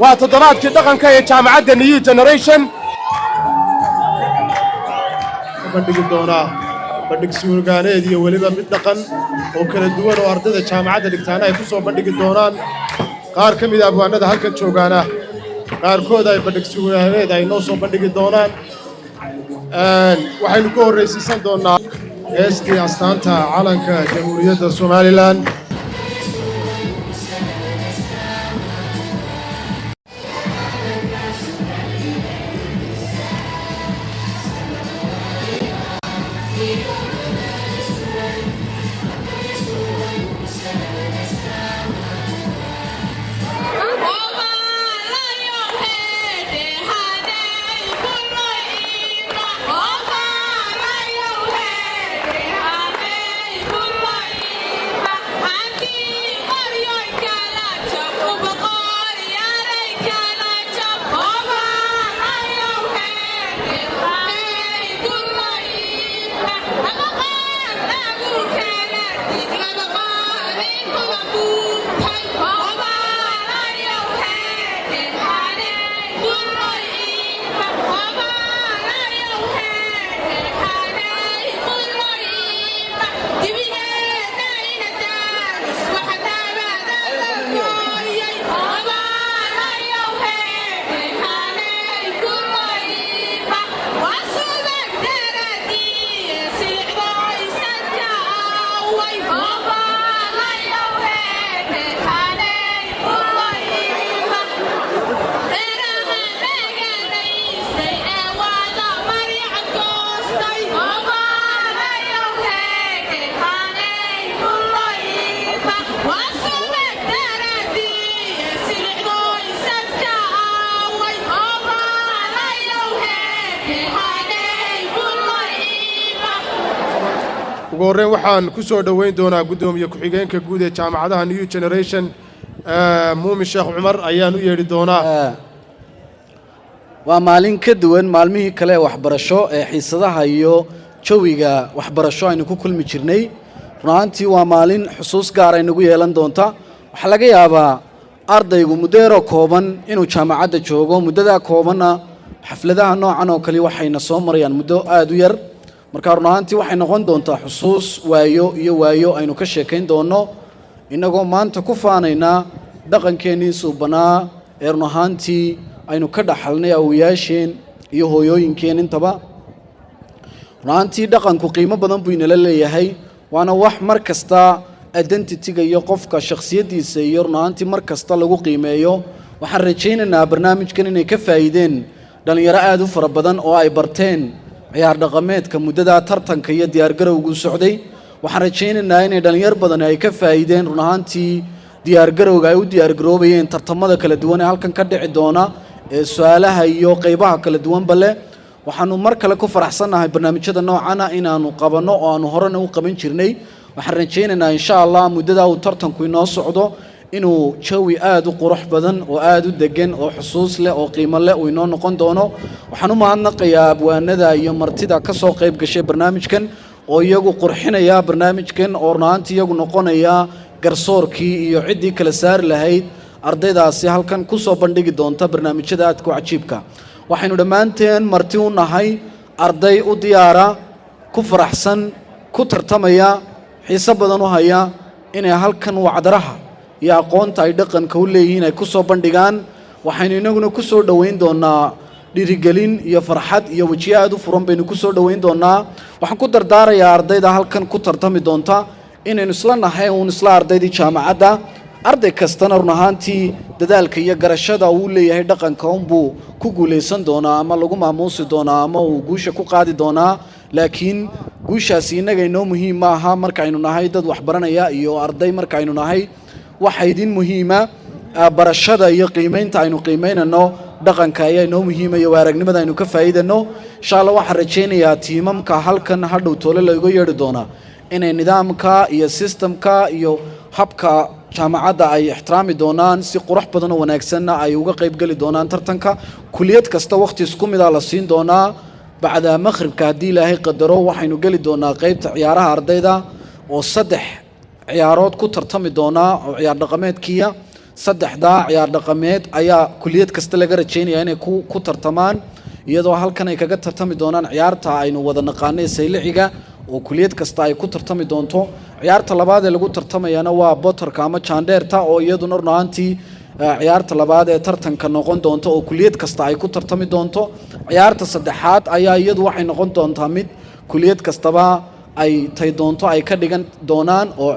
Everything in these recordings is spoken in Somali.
Waa toddobaadkii dhaqanka ee jaamacadda New Generation. Bandhigi doonaa bandhig suugaaneed iyo weliba mid dhaqan oo kala duwan oo ardayda jaamacadda dhigtaana ay ku soo bandhigi doonaan. Qaar ka mida abwaanada halkan joogaana qaarkood ay bandhig suugaaneed ay noo soo bandhigi doonaan. Waxaynu ku horraysiisan doonnaa heestii astaanta calanka Jamhuuriyadda Somaliland. Ugu horreyn waxaan ku soo dhoweyn doonaa guddoomiye ku-xigeenka guud ee jaamacadaha New Generation, Muumin Sheekh Cumar ayaan u yeedhi doonaa. Waa maalin ka duwan maalmihii kale ee waxbarasho ee xiisadaha iyo jawiga waxbarasho aynu ku kulmi jirnay. Run ahaantii waa maalin xusuus gaar ay nagu yeelan doonta. Waxaa laga yaabaa ardaygu muddo yaroo kooban inuu jaamacadda joogo, muddadaa koobanna xafladaha noocan oo kale waxayna soo marayaan muddo aada u yar. Marka run ahaantii waxay noqon doontaa xusuus waayo iyo waayo aynu ka sheekayn doonno, innagoo maanta ku faanaynaa dhaqankeennii suubanaa ee run ahaantii aynu ka dhaxalnay awoyaasheen iyo hooyooyinkeen intaba. Run ahaantii dhaqanku qiimo badan buu inala leeyahay, waana wax mar kasta identity-ga iyo qofka shakhsiyaddiisa iyo run ahaantii mar kasta lagu qiimeeyo. Waxaan rajaynaynaa barnaamijkan inay ka faa'iideen dhallinyaro aada u fara badan oo ay barteen ciyaar dhaqameedka muddadaa tartanka iyo diyaargarowgu socday. Waxaan rajaynaynaa inay dhallinyar badani ay ka faa'iideen run ahaantii diyaargarowga ay u diyaargaroobayeen tartamada kala duwan ee halkan ka dhici doona ee su-aalaha iyo qeybaha kala duwanba leh. Waxaanu mar kale ku faraxsannahay barnaamijyada noocana inaanu qabanno oo aanu horena u qaban jirnay. Waxaan rajaynaynaa insha Allah muddadaa uu tartanku inoo socdo inuu jawi aada u qurux badan oo aada u degan oo xusuus leh oo qiimo leh uu inoo noqon doono. Waxaan u mahadnaqayaa abwaanada iyo martida ka soo qayb gashay barnaamijkan oo iyagu qurxinaya barnaamijkan oo run ahaantii iyagu noqonaya garsoorkii iyo ciddii kala saari lahayd ardaydaasi halkan ku soo bandhigi doonta barnaamijyada aadka u cajiibka. Waxaynu dhammaanteen marti u nahay arday u diyaara, ku faraxsan, ku tartamaya, xiiso badan u haya inay halkan wacdaraha iyo aqoonta ay dhaqanka u leeyihiin ay ku soo bandhigaan. Waxaynu inaguna ku soo dhoweyn doonaa dhiirigelin iyo farxad iyo wejiyo aada u furan baynu ku soo dhoweyn doonaa. Waxaan ku dardaarayaa ardayda halkan ku tartami doonta inaynu isla nahay uun isla ardaydii jaamacadda. Arday kastana run ahaantii dadaalka iyo garashada uu leeyahay dhaqanka unbuu ku guulaysan doonaa ama lagu maamuusi doonaa ama uu guusha ku qaadi doonaa, laakiin guushaasi innaga inoo muhiim ma aha markaaynu nahay dad waxbaranaya iyo arday. Markaaynu nahay waxa idin muhiima barashada iyo qiimeynta aynu qiimeynano dhaqanka ayaa inoo muhiima iyo aragnimada aynu ka faa'iidano insha Allah. Waxaan rajaynayaa tiimamka halkan hadhow toole looga yeedhi doonaa inay nidaamka iyo systemka iyo habka jaamacadda ay ixtiraami doonaan, si qurux badan oo wanaagsanna ay uga qayb geli doonaan tartanka. Kuliyad kasta wakhti isku mid a la siin doonaa. Bacda maqhribka, haddii Ilaahay qadaro, waxaynu geli doonaa qeybta ciyaaraha ardayda oo 3 ciyaarood ku tartami doonaa oo ciyaar dhaqameedkiya. Saddexdaa ciyaar dhaqameed ayaa kuliyad kasta laga rajaynaya inay ku tartamaan, iyadoo halkan ay kaga tartami doonaan ciyaarta aynu wada naqaanay, sayliciga, oo kuliyad kasta ay ku tartami doonto. Ciyaarta labaad ee lagu tartamayana waa botarka ama jaandheerta, oo iyaduna run ahaantii ciyaarta labaad ee tartanka noqon doonto, oo kuliyad kasta ay ku tartami doonto. Ciyaarta saddexaad ayaa iyadu waxay noqon doontaa mid kuliyad kastaba ay tay doonto ay ka dhigan doonaan, oo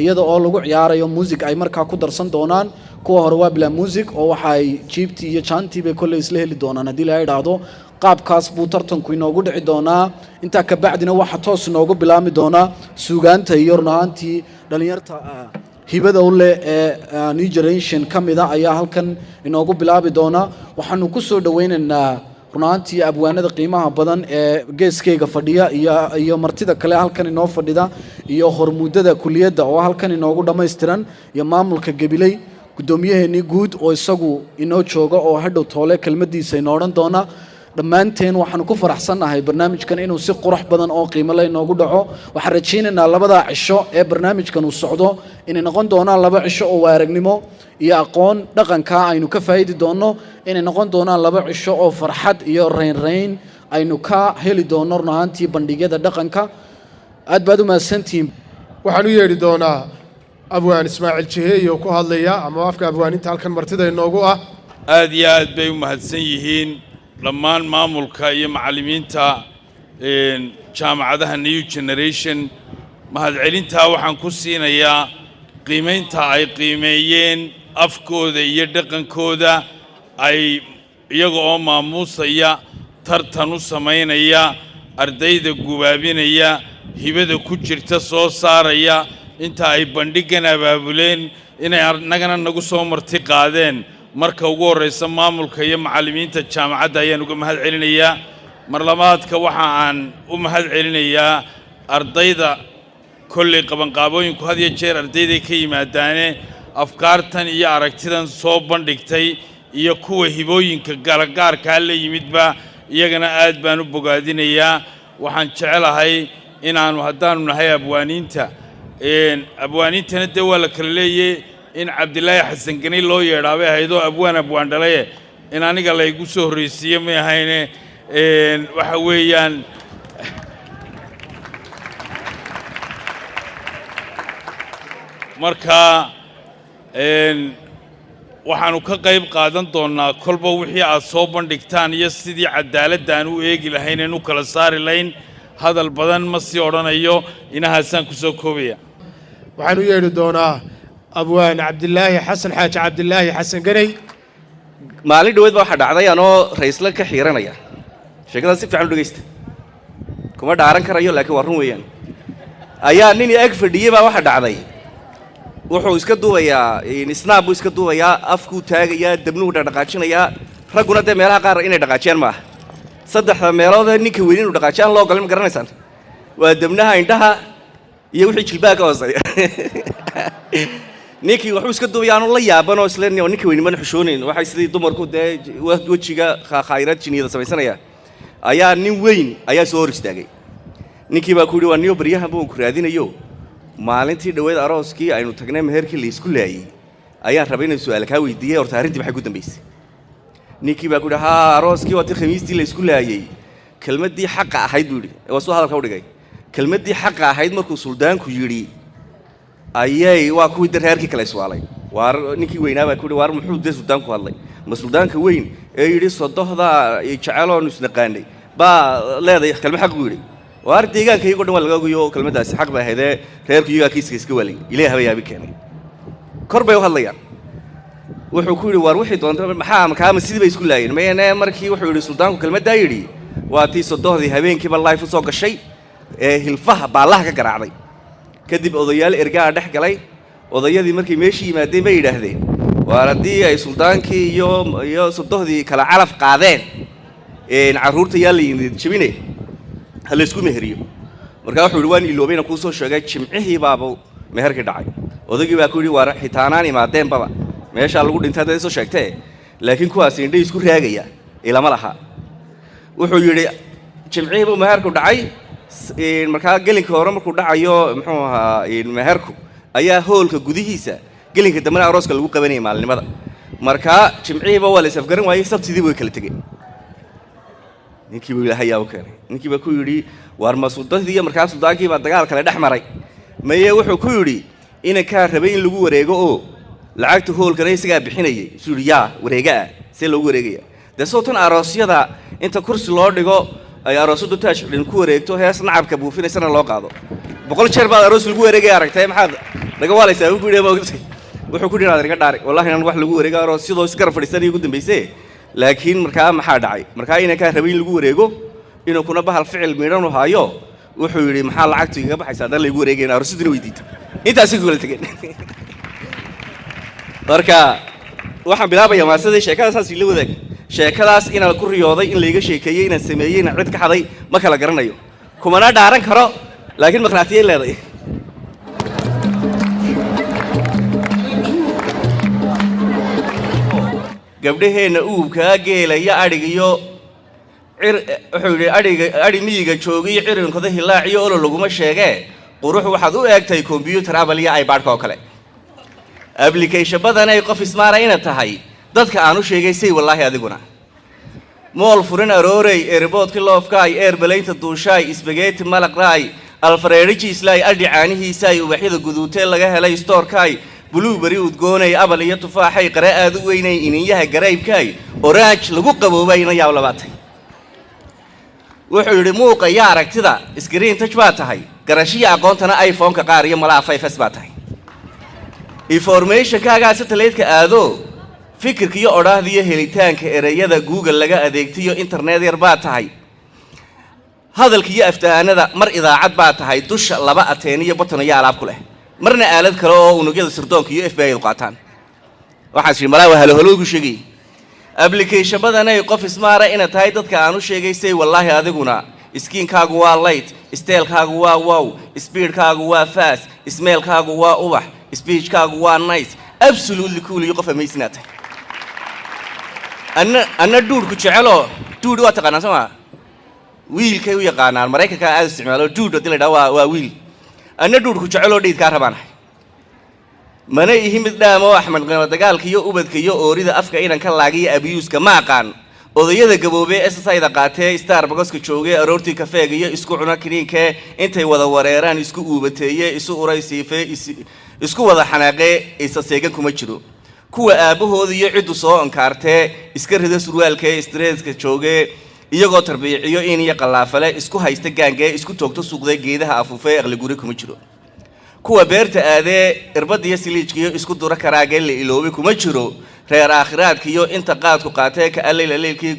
iyada oo lagu ciyaarayo music ay markaa ku darsan doonaan. Kuwa hore waa bilaa music, oo waxa ay jiibtii iyo jaantii bay kolley isla heli doonaan haddii la idhaahdo. Qaabkaas buu tartanku inoogu dhici doonaa. Intaa kabacdina waxaa toos inoogu bilaabmi doonaa suugaanta iyo run ahaantii dhalinyarta hibada u leh ee New Generation ka mida ayaa halkan inoogu bilaabi doona. Waxaanu ku soo dhaweynaynaa run ahaantii abwaanada qiimaha badan ee geeskeyga fadhiya iyo martida kale halkan inoo fadhida iyo hormuudada kuliyadda oo halkan inoogu dhammaystiran iyo maamulka Gabiley, guddoomiyaheenii guud oo isagu inoo jooga oo hadhow toole kelmadiisa inoo odhan doona. Dhammaanteen waxaanu ku faraxsannahay barnaamijkan inuu si qurux badan oo qiimo leh inoogu dhaco. Waxaan rajaynaynaa labadaa cisho ee barnaamijkan uu socdo inay noqon doonaan 2 cisho oo waaragnimo iyo aqoon dhaqankaa aynu ka faa'idi doonno, inay noqon doonaan 2 cisho oo farxad iyo raynrayn aynu ka heli doonno run ahaantii bandhigyada dhaqanka. Aad baad u mahadsantihiin. Waxaan u yeedhi doonaa abwaan Ismaaciil Jiheey oo ku hadlaya ama afka abwaaninta halkan martida inoogu ah. Aad iyo aad bay u mahadsan yihiin dhammaan maamulka iyo macallimiinta jaamacadaha New Generation. Mahadcelintaa waxaan ku siinayaa qiimaynta ay qiimeeyeen afkooda iyo dhaqankooda, ay iyaga oo maamuusaya, tartan u samaynaya ardayda, gubaabinaya, hibada ku jirta soo saaraya, inta ay bandhiggan abaabuleen inay annagana nagu soo marti qaadeen. Marka ugu horraysa maamulka iyo macallimiinta jaamacadda ayaan uga mahad celinayaa. Mar labaadka waxa aan u mahad celinayaa ardayda. Kolley qabanqaabooyinku had iyo jeer ardayday ka yimaadaane, afkaartan iyo aragtidan soo bandhigtay iyo kuwa hibooyinka galagaarkaa la yimidba iyagana aad baan u bogaadinayaa. Waxaan jecelahay inaannu haddaannu nahay abwaaniinta, abwaaniintana dee waa la kala leeyay, in Cabdilaahi Xasan Geni loo yeedhaabay ahaydoo abwaan abwaan dhalaye, in aniga laygu soo horraysiiye may ahayne. Waxa weeyaan marka waxaannu ka qayb qaadan doonnaa kolba wixii aad soo bandhigtaan iyo sidii cadaaladda aan u eegi lahayn een u kala saari lahayn. Hadal badan ma sii odhanayo, inahaasaan ku soo koobaya. Waxaan u yeedhi doonaa abwaan Cabdilaahi Xasan Xaaji Cabdilaahi Xasan Ganey. Maalin dhaweyd baa waxaa dhacday anoo raysla ka xiiranaya. Sheekadan si fiican u dhegaysta, kuma dhaaran karayo laakiin waa run weeyaan. Ayaa nin ag fadhiyey baa waxaa dhacday wuxuu iska duubayaa snap buu iska duubayaa, afkuu taagayaa, debnuhu dhaqdhaqaajinayaa. Ragguna dee meelaha qaar inay dhaqaajiyaan maaha. Saddexda meeloodee ninka weyni inuu dhaqaajiyaan loo ogolay ma garanaysaan? Waa debnaha, indhaha iyo wixii jilbaha ka hooseeya. Ninkii waxuu iska duubaya aanu la yaaban oo isle ninka weyni mana xishoonayn, waxay sidii dumarku dee wejiga khayraad jiniyada samaysanaya. Ayaa nin weyn ayaa soo hor istaagay. Ninkii baa ku yidhi, waa niyo baryahan buu ku raadinayo, maalintii dhoweed arooskii aynu tagnay meherkii la isku laayey ayaan rabay inaan su'aal kaa weydiiyey, horta arrintii maxay ku dambaysay? Ninkii baa ku yidhi, haa, arooskii waa tii khamiistii la isku laayey, kelmaddii xaqa ahayd buu yidhi, waa suu hadalka u dhigay, kelmaddii xaqa ahayd markuu suldaanku yidhi ayay waa kuwii de reerkii kale iswaalay. Waar ninkii weynaa baa ku yidhi, waar muxuu dee suldaanku hadlay? Ma suldaanka weyn ee yidhi sodohdaa jeceloonu isnaqaanay baa leedahay kelmad xaq buu yidhi? Waar deegaanka iyagoo dhan waa laga ogayo kelmaddaasi xaq bay ahaydee, reerku iyagaa kiiska iska waalay, ilaah haba yaabi keenay, kor bay u hadlayaan. Wuxuu ku yidhi, waar wixii doonta maxaa makaama sidii bay isku laayeen mayane? Markii wuxuu yidhi suldaanku kelmaddaa yidhi, waa tii sodohdii habeenkiiba life u soo gashay ee hilfaha baallaha ka garaacday. Kadib odayaal ergaa dhex galay. Odayadii markay meeshii yimaadeen bay yidhaahdeen, waar haddii ay suldaankii iyo sodohdii kala calaf qaadeen, carruurta yaa la yimid jabine, ha laysku meheriyo. Markaa wuxuu yidhi, waan iloobayna kuu soo sheegay, jimcihii baaba meherkii dhacay. Odaygii baa ku yidhi, waar xitaanaan imaadeenbaba meeshaa lagu dhintay haddaad soo sheegtee, laakiin kuwaasi indhay isku raagaya ilama laha. Wuxuu yidhi jimcihii buu meherku dhacay. Markaa gelinka hore markuu dhacayo muxuu ahaa meherku ayaa hoolka gudihiisa Gelinka dambena arooska lagu qabanayay maalinimada. Markaa Jimcihiiba waa la isafgaran waayey, Sabtidii way kala tegeen. Ninkii buu Ilaahay yaa u keenay. Ninkii baa ku yidhi, "Waar ma suldadii iyo markaa suldaankii baa dagaal kale dhex maray?" Maye, wuxuu ku yidhi, "Inankaa rabay in lagu wareego oo lacagta hoolkana isagaa bixinayay." Isuu yidhi, "Yaa wareega ah? See loogu wareegaya?" Dee soo tan aroosyada inta kursi loo dhigo ay aroosyadu taash xidhin ku wareegto, hees nacabka buufinaysana loo qaado. 100 jeer baad aroos lagu wareegaya aragtay, maxaad naga waalaysaa? Ku yidhi, maogtay, wuxuu ku yidhi, "Inaad iga dhaari, wallahi inaan wax lagu wareego aroos sidoo isgarab fadhiisanaya ugu dambayse." Laakiin markaa maxaa dhacay? Markaa inankaa rabay in lagu wareego, inuu kuna bahal ficil miidhanu haayo. Wuxuu yidhi, "Maxaa lacagtu igaga baxaysa haddaan laygu wareegayn?" Aroosyaduna weydiita, intaasi ku kala tegeen. Marka waxaan bilaabayaa maasadii sheekada saas ila wadaag. Sheekadaas inaan ku riyooday, in layga sheekeeyey, inaan sameeyey, inaan cid ka xaday, ma kala garanayo, kumana dhaaran karo, laakiin maqnaatiyay leeday. Gabdhaheenna uubkaa geelaya adhig iyo cir, wuxuu yidhi, adhiga adhi miyiga joogiyo cirinkooda hilaac iyo olo laguma sheegee, qurux waxaad u eegtay combyutar Apple iyo iPadka oo kale. Application badanay qof ismaara inaad tahay dadka aan u sheegay say wallaahi. Adiguna mall furin aroorey, airportkii loofkaay, airplaneynta duushaay, spaghetti malaqraay, alfredo cheeselaay, adhi caanihiisaay, ubaxyada guduutee laga helay storekaay, blueberry udgoonay, apple iyo tufaaxay, qare aad u weynay, ininyaha garaybkaay, orange lagu qaboobayna yaab labaatay. Wuxuu yidhi, muuqa iyo aragtida screen touch baa tahay, garashiya aqoontana iPhone-ka qaar iyo malaha 5S baa tahay. Informationkaagaa satellite-ka aado, fikirka iyo odhaahda iyo helitaanka ereyada Google laga adeegtiyo internet yar baa tahay. Hadalka iyo aftahanada mar idaacad baa tahay, dusha laba antenna iyo button iyo alaab ku leh, marna aalad kale oo unugyada sirdoonka iyo FBI du qaataan. Waxaan sidhi malaa waa halohalo ku sheegay. Application badanay qof ismaara inaad tahay dadka aan u sheegay say wallaahi. Adiguna skinkaagu waa light, stylekaagu waa wow, speedkaagu waa fast, smellkaagu waa ubax, speechkaagu waa nice, absolutely cool iyo qof amazing aad tahay. Anna dudeku jeceloo, dude waa taqaanaa soo maa? Wiilkay u yaqaanaan Maraykanka aad isticmaalo dude haddii la idhaha waa wiil. Anna dudeku jeceloo dhiidkaa rabaanahay, mana ihi mid dhaamo Axmed qimo dagaalka iyo ubadka iyo oorida afka inan ka laagiyo abiyuuska ma aqaan. Odayada gaboobee SSIda qaatee Starbuckska joogee aroortii kafeega iyo isku cuna kiniinkee intay wada wareeraan isku uubateeye isu uray siifee isku wada xanaaqee isa seegan kuma jiro. Kuwa aabbahooda iyo ciddu soo onkaartee iska rida surwaalkee stresska joogee iyagoo tarbiiciyo in iyo qallaafale isku haysta gaangee isku toogto suuqdee geedaha afuufee aqliguri kuma jiro. Kuwa beerta aadee irbadda iyo siliijkiyo isku dura karaagee la iloobay kuma jiro. Reer aakhiraadkiyo inta qaadku qaatee ka alleyl alleylkii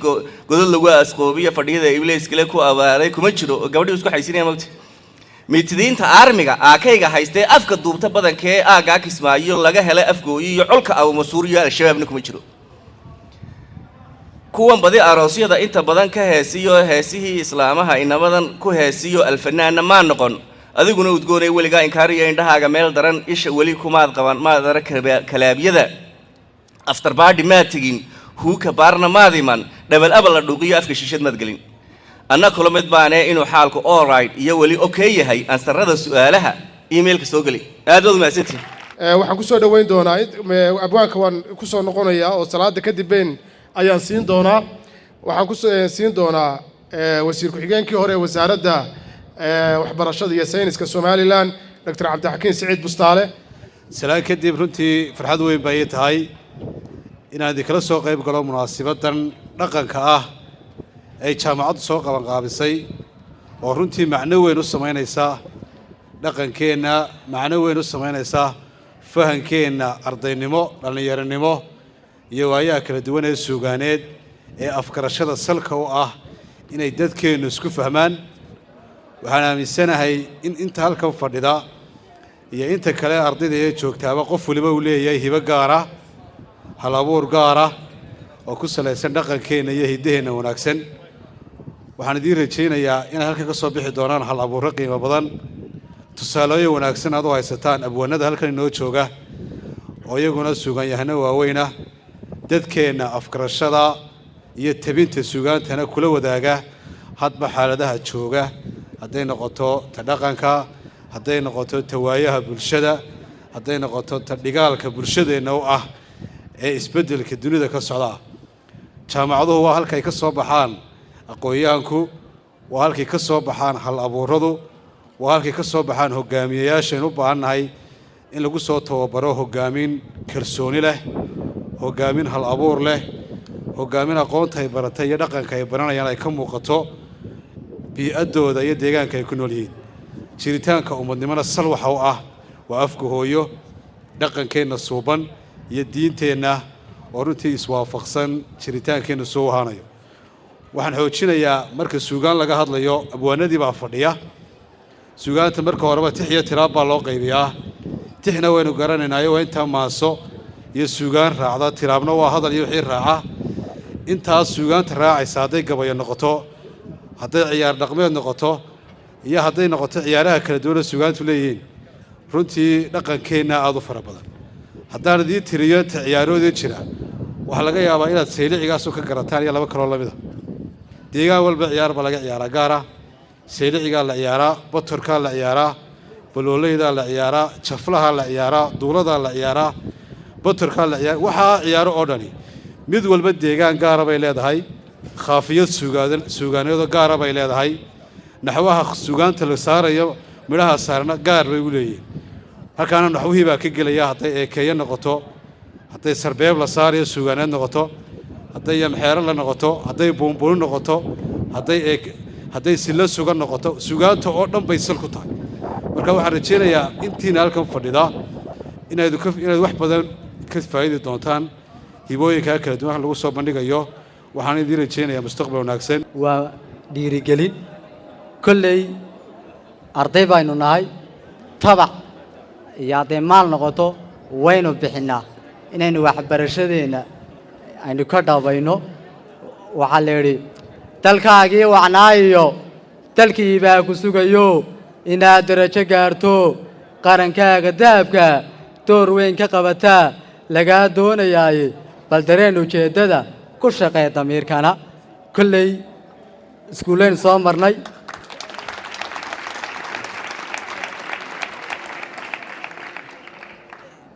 godad lagu asqoobiyo fadhiyada ibleyskale ku abaaray kuma jiro. Oo gabadhii isku xaysinaya mogta mitidiinta aarmiga aakayga haystee afka duubta badankee aaggaa Kismaayo laga helay afgooyi iyo colka Abumasuur iyo Al-Shabaabna kuma jiro. Kuwan badi aroosyada inta badan ka heesiyo heesihii islaamaha inamadan ku heesiyo alfanaanna maa noqon. Adiguna udgoonay weligaa inkaariyo indhahaaga meel daran isha weli kumaad qaban, maad arag kalaabyada after party maad tegin, hookah barna maad iman, dhabal abal la dhuuqiyo afka shishad maad gelin. Anna kula mid baane inuu xaalku alright iyo weli okay yahay. Answerada su-aalaha emailka soo geli. Aad baad umahadsantihin. Waxaan kusoo dhoweyn doonaa abwaanka, waan kusoo noqonayaa oo salaada kadib beyn ayaan siin doonaa. Waxaan kusoo siin doonaa wasiir ku-xigeenkii hore ee wasaaradda waxbarashada iyo sayniska Somaliland, Doctor Cabdixakiin Siciid Bustaale. Salaan kadib, runtii farxad weyn baa ii tahay inaan idinkala soo qayb galo munaasibaddan dhaqanka ah ay jaamacaddu soo qabanqaabisay, oo runtii macno weyn u samaynaysa dhaqankeenna, macno weyn u samaynaysa fahankeenna ardaynimo, dhallinyaronimo iyo waayaha kala duwan ee suugaaneed ee afgarashada salka u ah inay dadkeennu isku fahmaan. Waxaan aaminsanahay in inta halkan fadhida iyo inta kale ardayda ee joogtaaba qof waliba uu leeyahay hibo gaara, hal abuur gaara oo ku salaysan dhaqankeenna iyo hiddaheenna wanaagsan. Waxaan idiin rajaynayaa inay halkan ka soo bixi doonaan hal abuurro qiimo badan, tusaalooyin wanaagsan aad u haysataan abwaanada halkan inoo jooga oo iyaguna suugaanyahano waaweyn ah, dadkeenna afgarashada iyo tebinta suugaantana kula wadaaga hadba xaaladaha jooga, hadday noqoto ta dhaqanka, hadday noqoto tawaayaha bulshada, hadday noqoto. Hadday noqoto ta dhigaalka bulshadeenna u ah ee isbeddelka dunida ka socda ah. Jaamacaduhu waa halkay ka soo baxaan aqoon-yahanku, waa halkay ka soo baxaan hal abuuradu, waa halkay ka soo baxaan hogaamiyeyaashaynu u baahannahay in lagu soo tababaro hogaamin kalsooni leh, hogaamin hal abuur leh, hogaamin aqoonta ay baratay iyo dhaqanka ay baranayaan ay ka muuqato bii'addooda iyo deegaanka ay ku nool yihiin. Jiritaanka ummadnimona sal waxa u ah waa afka hooyo, dhaqankeenna suuban iyo diinteenna oo runtii iswaafaqsan jiritaankeenna soo ahaanayo. Waxaan xoojinayaa, marka suugaan laga hadlayo, abwaanadii baa fadhiya. Suugaanta marka horeba tix iyo tiraab baa loo qaybiyaa. Tixna waynu garanaynaayo, waa intaa maaso iyo suugaan raacda. Tiraabna waa hadal iyo wixii raaca. Intaas suugaanta raacaysa, hadday gabayo noqoto, hadday ciyaar dhaqmeed noqoto iyo hadday noqoto ciyaaraha kala duwana suugaantu leeyihiin, runtii dhaqankeenna aada u fara badan. Haddaan idiin tiriyo inta ciyaaroodii jira, waxaa laga yaabaa inaad saylicigaasoo ka garataan iyo laba kaloo lamida. Deegaan walba ciyaar baa laga ciyaaraa gaara. Saylicigaa la ciyaaraa, batorkaa la ciyaaraa, balooleydaa la ciyaaraa, jaflahaa la ciyaaraa, duuladaa la ciyaaraa, batorkaa la ciyaara. Waxaa ciyaaro oo dhani mid walba deegaan gaara bay leedahay, khaafiyad suugaadan suugaaneedo gaara bay leedahay, naxwaha suugaanta la saarayo, midhaha saarna gaar bay u leeyihiin. Halkaana naxwihii baa ka gelaya, hadday eekeeyo noqoto, hadday sarbeeb la saarayo suugaaneed noqoto, hadday yamxeero la noqoto, hadday buunbuuni noqoto, hadday eek hadday silo sugan noqoto, sugaanta oo dhan bay sal ku tahay. Marka waxaan rajaynayaa intiina halkan fadhida inaad wax badan ka faa'idi doontaan hibooyinkaa kala duwan lagu soo bandhigayo. Waxaan idiin rajaynayaa mustaqbal wanaagsan. Waa dhiirigelin. Kolley arday baynu nahay, tabac iyo hadday maal noqoto waynu bixinnaa inaynu waxbarashadeenna aynu ka dhabayno. Waxaa la yidhi, dalkaagii wacnaayiyo dalkii baa ku sugayo inaad darajo gaarto, qarankaaga dahabka door weyn ka qabataa lagaa doonayaaye, bal dareen ujeeddada ku shaqee damiirkana. Kolley iskuullaynu soo marnay.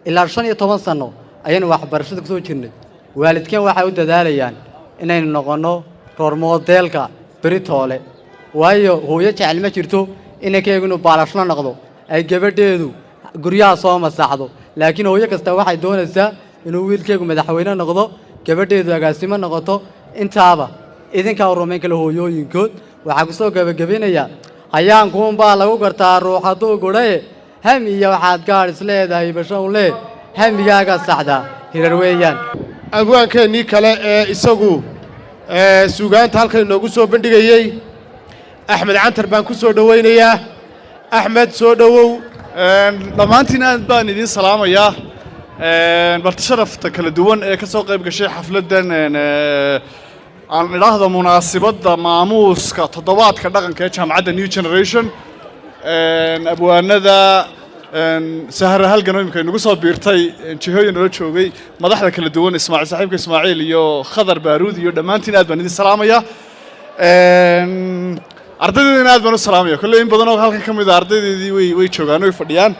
Ilaa 15 sanno ayaynu waxbarashada ku soo jirnay. Waalidkeen waxay u dadaalayaan inaynu noqonno roormoodeelka beritoole, waayo hooyo jecel ma jirto inankeygu inuu baalashno noqdo, ay gabadheedu guryaha soo masaxdo. Laakiin hooyo kasta waxay doonaysaa inuu wiilkeygu madaxweyne noqdo, gabadheedu agaasimo noqoto. Intaaba idinkaa u rumayn kale hooyooyinkood. Waxaa ku soo gebagabinayaa, hayaankuunbaa lagu gartaa ruux hadduu gudhaye, hami iyo waxaad gaadh is leedahay bashownle, hamigaaga saxdaa hirar weeyaan. Abwaankeennii kale ee isagu suugaanta halkan inoogu soo bandhigayey, Axmed Cantar baan ku soo dhowaynayaa. Axmed, soo dhowow. Dhammaantiin aad baan idiin salaamayaa, marti sharafta kala duwan ee ka soo qayb gashay xafladdan aan idhaahdo munaasibadda maamuuska toddobaadka dhaqanka ee jaamacadda New Generation, abwaanada, Sahra halgan oo imika inagu soo biirtay, jihooyin nala joogay, madaxda kala duwan, Ismaaciil, saaxiibka Ismaaciil iyo Khadar Baaruud iyo dhammaantiin aad baan idin salaamayaa. Ardaydeedina aad baan u salaamaya. Kolley in badan oo halkan ka mid a ardaydeedii way joogaan, way fadhiyaan.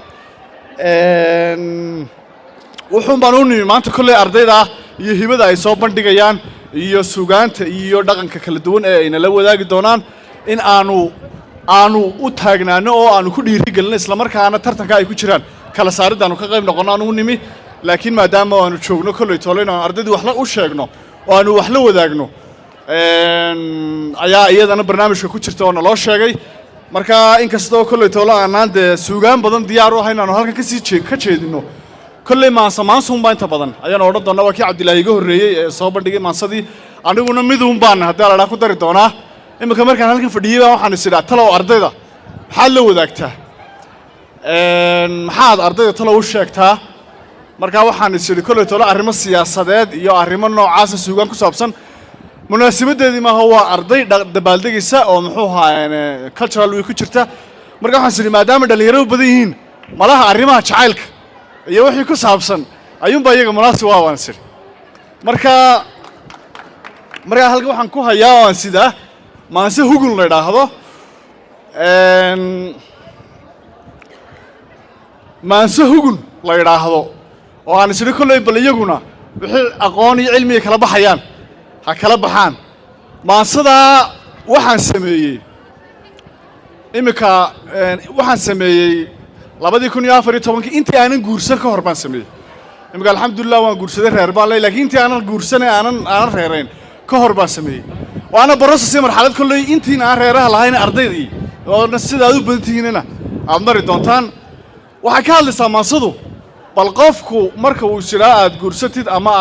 Wuxuun baan u nimi maanta kolley ardayda iyo hibada ay soo bandhigayaan iyo sugaanta iyo dhaqanka kala duwan ee aynala wadaagi doonaan in aanu u taagnaano oo aanu ku dhiirigelino, islamarkaana tartanka ay ku jiraan kala saaridda aanu ka qayb noqonno aanu u nimi. Laakiin maadaama aanu joogno kolley toole in aanu ardaydii waxla u sheegno oo aanu wax la wadaagno ayaa iyadana barnaamijka ku jirta oo naloo sheegay. Marka inkastoo kolley toole aanaan dee suugaan badan diyaar u ahayn aanu halkan kasii ka jeedino, kolley maansa maansuun baa inta badan ayaan odhan doonaa. Waa kii Cabdilaahi iga horreeyey ee soo bandhigay maansadii, aniguna miduun baan haddii la dhaa ku dari doonaa. Iminka markaan halkan fadhiyey baa waxaan is idhaa, talow ardayda maxaad la wadaagtaa, maxaad ardayda talow u sheegtaa? Marka waxaan is idhi, kolley tole arrimo siyaasadeed iyo arrimo noocaasa suugaan ku saabsan munaasabaddeedii maaha, waa arday dabaaldegaysa oo muxuu ahaa cultural week ku jirta. Marka waxaan is idhi, maadaama dhallinyaro u badan yihiin, malaha arrimaha jacaylka iyo wixii ku saabsan ayuunbaa iyaga munaasib waa, baan is idhi. Marka halkan waxaan ku hayaa oo aan sidaa maanse hugun la idhaahdo. Maanse hugun. La idhaahdo oo aan isidhi kolley bal iyaguna wixii aqoon iyo cilmiga kala baxayaan ha kala baxaan. Maansadaa waxaan sameeyey iminka, waxaan sameeyey 2014-kii, intii aanan guursan ka hor baan sameeyey. Iminka alxamdulilah waan guursaday, reer baan ley, lakiin intii aanan guursanay aanan reerayn ka hor baan sameeyey. Waana process iyo marxalad kolley intiin aan reeraha lahayn ardaydii oona sida aad u badan tihiinna aad mari doontaan. Waxay ka hadlaysaa maansadu bal qofku marka uu is idhaa aad guursatid ama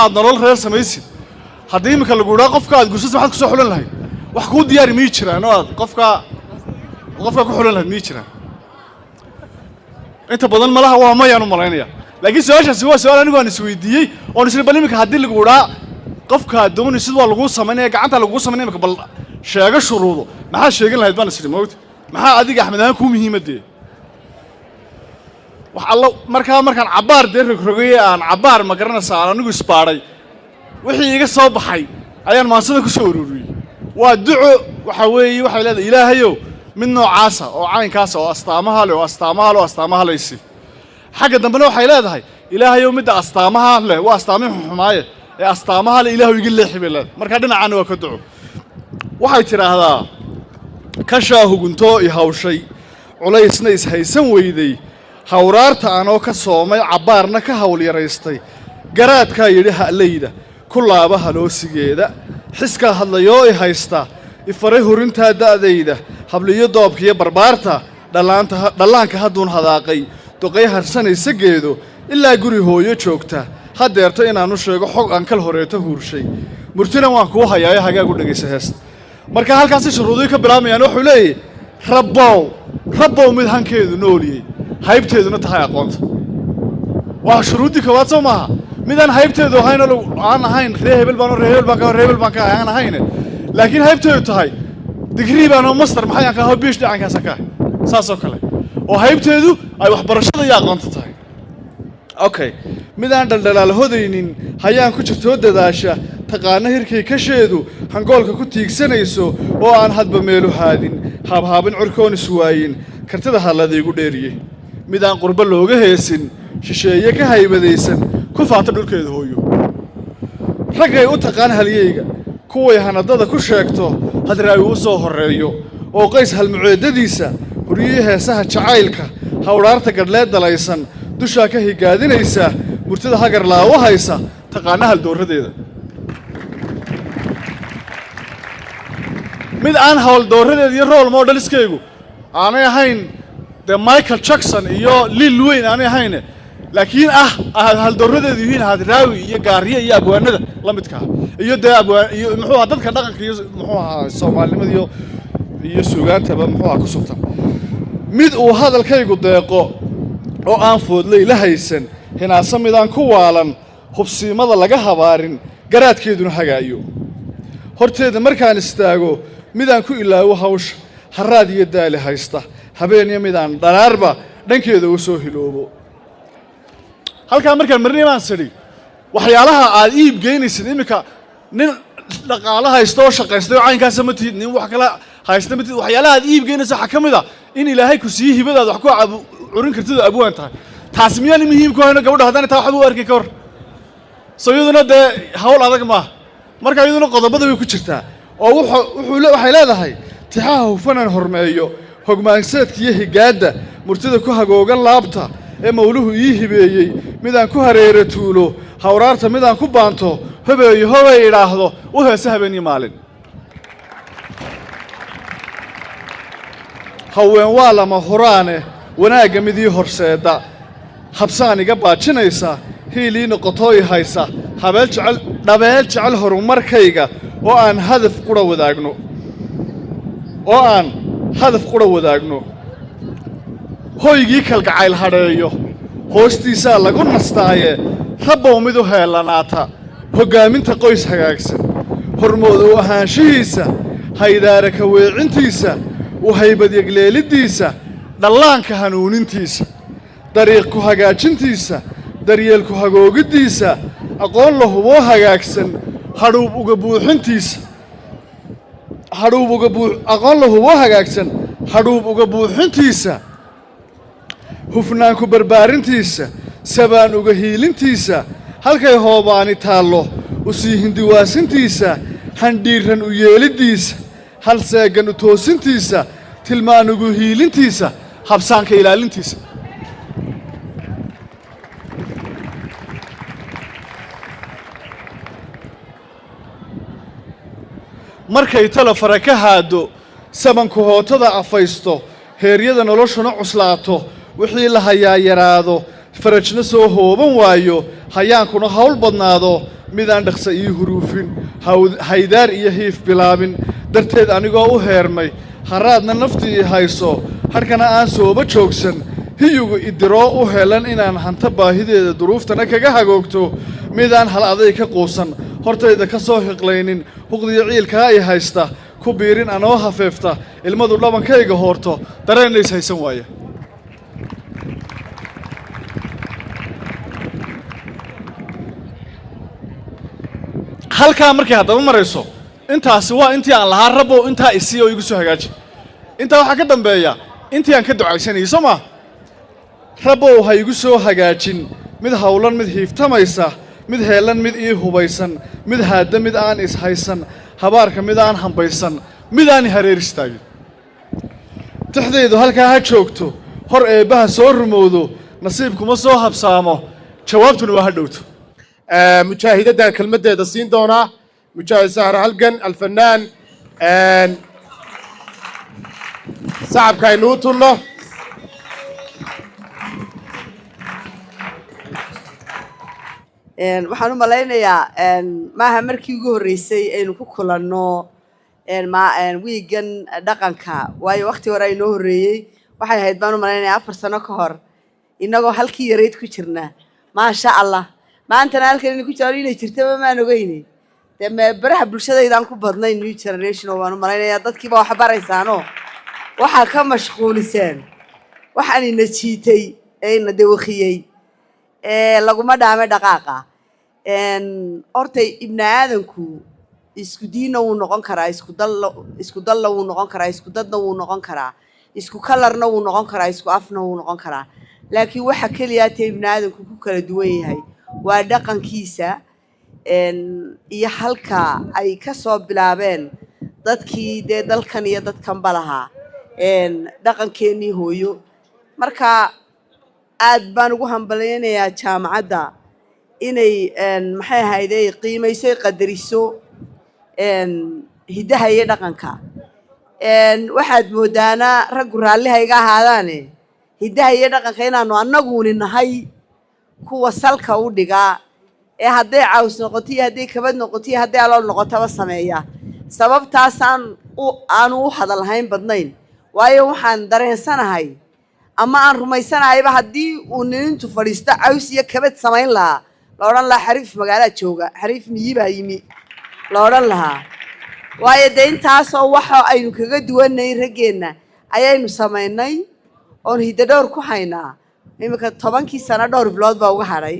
aad nolol reer samaysid, haddii iminka lagu idhaa qofka aad guursatid maxaad kusoo xulan lahayd, wax kuu diyaari mii jiraan oo aad qofka ku xulan lahayd mii jiraan? Inta badan malaha waa mayaan u malaynaya, laakiin su-aashaasi waa su-aal anigu aan isweydiiyey oon isla bal iminka haddii lagu idhaa qofka doonaysid waa laguu samaynaya, gacanta laguu samaynaya, imika bal sheego shuruudo, maxaa sheegan lahayd baan isidhi. Moogta maxaa adiga Axmed ahaan kuu muhiimadee wax allo? Markaa markaan cabbaar dee rogrogay, aan cabbaar ma garanaysa, aan anigu isbaadhay, wixii iga soo baxay ayaan maansada ku soo ururiyey. Waa duco. Waxa weeye, waxay leedahay: Ilaahayow, mid noocaasa oo caynkaasa oo astaamaha leh oo astaamaha leh oo astaamaha laysi. Xagga dambena waxay leedahay: Ilaahayow, midda astaamaha leh, waa astaamihii xumaaye ee astaamaha leh, Ilaahu iga leexi, bay leedahay. Markaa dhinacaana waa ka duco. Waxay tidhaahdaa: Kashaa huguntoo i hawshay, culaysna ishaysan weyday, hawraarta anoo ka soomay, cabbaarna ka hawl yaraystay, garaadkaa yidhi ha'layda ku laaba haloosigeeda, xiskaa hadlayoo i haysta, ifaray hurintaa da'dayda, habliyo doobkiyo barbaarta, dhallaanta dhallaanka hadduun hadaaqay, duqay harsanaysa geedo ilaa guri hooyo joogta, haddeerto inaanu sheego xog aan kal horeeto huurshay, murtina waan kuu hayaayo, hagaag u dhegaysa heesta. Marka halkaasi shuruudii ka bilaabayaan. Wuxuu leeyahy: Rabbow, Rabbow, mid hankeedu nooliyey, haybteeduna tahay aqoonta. Waa shuruuddii koowaad, soo maaha? Midaan haybteedu ahayn oo aan ahayn ree hebel baan oo ree hebel baan ka ree hebel baan ka aan ahayn, laakiin haybteedu tahay digrii baan oo master maxay aan ka aho, PhD caynkaasaan ka ahay, saas oo kale, oo haybteedu ay waxbarashada iyo aqoonta tahay. Okay, midaan dhaldhalaal hodaynin, hayaan ku jirtoo dadaasha, taqaana hirkay kasheedu hangoolka ku tiigsanayso, oo aan hadba meelu haadin, haabhaabin curkoon iswaayin, kartida hadlada igu dheeriye. Midaan qurbo looga heesin, shisheeye ka haybadaysan, ku faanta dhulkeeda hooyo, raggay u taqaan halyeyga, kuway hanadada ku sheegto hadraawi u soo horreeyo, oo qays halmuceeddadiisa huryihii heesaha jacaylka, hawdhaarta gadhlee dalaysan dushaa ka higaadinaysa, murtida hagar laawo haysa, taqaana haldoorradeeda. Mid aan hawldoorradeeda iyo role modelskaygu aanay ahayn dee Michael Jackson iyo Lil Wayne aanay ahayn, laakiin ah haldoorradeedu yihiin Hadraawi iyo Gaariye iyo abwaanada la midka ah iyo dee abwaan iyo muxuu ahaa dadka dhaqanka iyo muxuu ahaa soomaalinimada iyo suugaantaba muxuu ahaa ku sugtan. Mid uu hadalkaygu deeqo oo aan foodley la haysan, hinaasa midaan ku waalan, hubsiimada laga habaarin, garaadkeeduna hagaayo, horteeda markaan istaago midaan ku ilaawo hawsha haraad iyo daali haysta, habeen iyo midaan dharaarba dhankeeda u soo hiloobo. Halkaa markaan marinay baan sidhi waxyaalaha aad iib geynaysid iminka, nin dhaqaalo haysta oo shaqaystay oo caynkaasa ma tihid, nin wax kala haysta ma tihid. Waxyaalaha aad iib geynaysa waxaa ka mid a in Ilaahay ku siiye hibadaad wax ku curin kartid oo abwaan tahay. Taasi miyaan muhiim ku hayno gabadha haddana taa waxba u arkay ka hor? So iyaduna dee hawl adag maaha. Marka iyaduna qodobada way ku jirtaa oo wuxuu waxay leedahay: tixaha hufanan hormeeyo, hogmaanseedka iyo higaadda, murtida ku hagoogan laabta ee mawluhu ii hibeeyey, midaan ku hareere tuulo, hawraarta midaan ku baanto, hobeeyo hobey idhaahdo, u heese habeen iyo maalin. Haween waa lama huraane, wanaagga midii horseedda, habsaan iga baajinaysa, hiilii noqotoo i haysa, habeel jecel, dhabeel jecel horumarkayga, oo aan hadaf qura wadaagno, oo aan hadaf qura wadaagno, hoygii kalgacayl hadheeyo, hoostiisaa lagu nastaaye. Rabbow, mid u heellanaata hoggaaminta qoys hagaagsan, hormood u ahaanshihiisa, haydaara ka weecintiisa, u haybadyegleeliddiisa, dhallaanka hanuunintiisa, dariiq ku hagaajintiisa, daryeel ku hagoogiddiisa, aqoon la huboo hagaagsan, hadhuub uga buuxintiisa, hadhuub uga buu aqoon la huboo hagaagsan, hadhuub uga buuxintiisa. Hufnaanku barbaarintiisa, sabaan uga hiilintiisa, halkay hoobaani taallo u sii hindiwaasintiisa, handhiiran u yeeliddiisa, hal seegan u toosintiisa, tilmaan ugu hiilintiisa, habsaanka ilaalintiisa. Markay tala fara ka haaddo, sabanku hootada afaysto, heeryada noloshuna cuslaato, wixii la hayaa yaraado, farajna soo hooban waayo, hayaankuna hawl badnaado, midaan dhaqsa ii huruufin, haydaar iyo hiif bilaabin darteed anigoo u heermay, haraadna naftii i hayso, hadhkana aan sooba joogsan, hiyugu idiroo u helan inaan hanto baahideeda duruuftana kaga hagoogto, midaan hal aday ka quusan, hortayda ka soo hiqlaynin, huqdiyo ciilkaa i haysta ku biirin anoo hafeefta, ilmadu dhabankayga hoorto, dareenna is haysan waaya. Halkaa markay haddaba marayso, intaasi waa intii aan lahaa Rabbow intaa isii oo igu soo hagaaji. Intaa waxaa ka dambeeya intii aan ka ducaysanayay, soo maa? Rabbow ha igu soo hagaajin mid howlan, mid hiiftamaysa, mid heellan, mid ii hubaysan, mid haadda, mid aan ishaysan, habaarka mid aan hambaysan, mid aan i hareer istaagin. Tixdaydu halkaa ha joogto, hor eebbaha soo rumowdo, nasiibkuma soo habsaamo, jawaabtuna waa ha dhowto. Mujaahidadan kelmaddeeda siin doonaa, Mujaahid Sahar Halgan Alfanaan. Sacabka aynuu tunno. Waxaan u malaynayaa maaha markii ugu horreysay aynu ku kulanno wiigan dhaqanka, waayo waqti hore aynoo horreeyey waxay ahayd, baan u malaynayaa, 4 sano ka hor, innagoo halkii yarayd ku jirna. Maasha Allah, maantana halkan inay ku jiraan, inay jirtaba maan ogeyni. Dee baraha bulshadaydaan ku badnay New Generation oo waan u malaynayaa dadkiiba wax baraysaanoo waxaa ka mashquuliseen waxaan ina jiitay ee ina dawakiyey ee laguma dhaame dhaqaaqa. Horta ibni aadanku isku diinna wuu noqon karaa, isku dal, isku dalna wuu noqon karaa, isku dadna wuu noqon karaa, isku kalarna wuu noqon karaa, isku afna wuu noqon karaa, laakiin waxa keliya tee ibni aadanku ku kala duwan yahay waa dhaqankiisa iyo halka ay ka soo bilaabeen dadkii dee dalkan iyo dadkanba lahaa dhaqankeenii hooyo. Marka aad baan ugu hambalyaynayaa jaamacadda inay maxay ahayde qiimayso, ay qadariso hiddaha iyo dhaqanka. Waxaad moodaanaa raggu raalliha iga ahaadaane, hiddaha iyo dhaqanka inaanu annaguni nahay kuwa salka u dhigaa ee hadday caws noqoto iyo hadday kabad noqoto iyo hadday alool noqotaba sameeya. Sababtaasaan u aanu u hadalhayn badnayn, waayo waxaan dareensanahay ama aan rumaysanahayba haddii uu ninintu fadhiisto caws iyo kabad samayn lahaa, la odhan lahaa xariif magaalaa jooga, xariif miyi baa yimi la odhan lahaa. Waayo dee intaasoo waxa aynu kaga duwanay raggeenna ayaynu samaynay oon hiddo dhowr ku haynaa. Iminka 10kii sano dhowr bilood baa uga hadhay.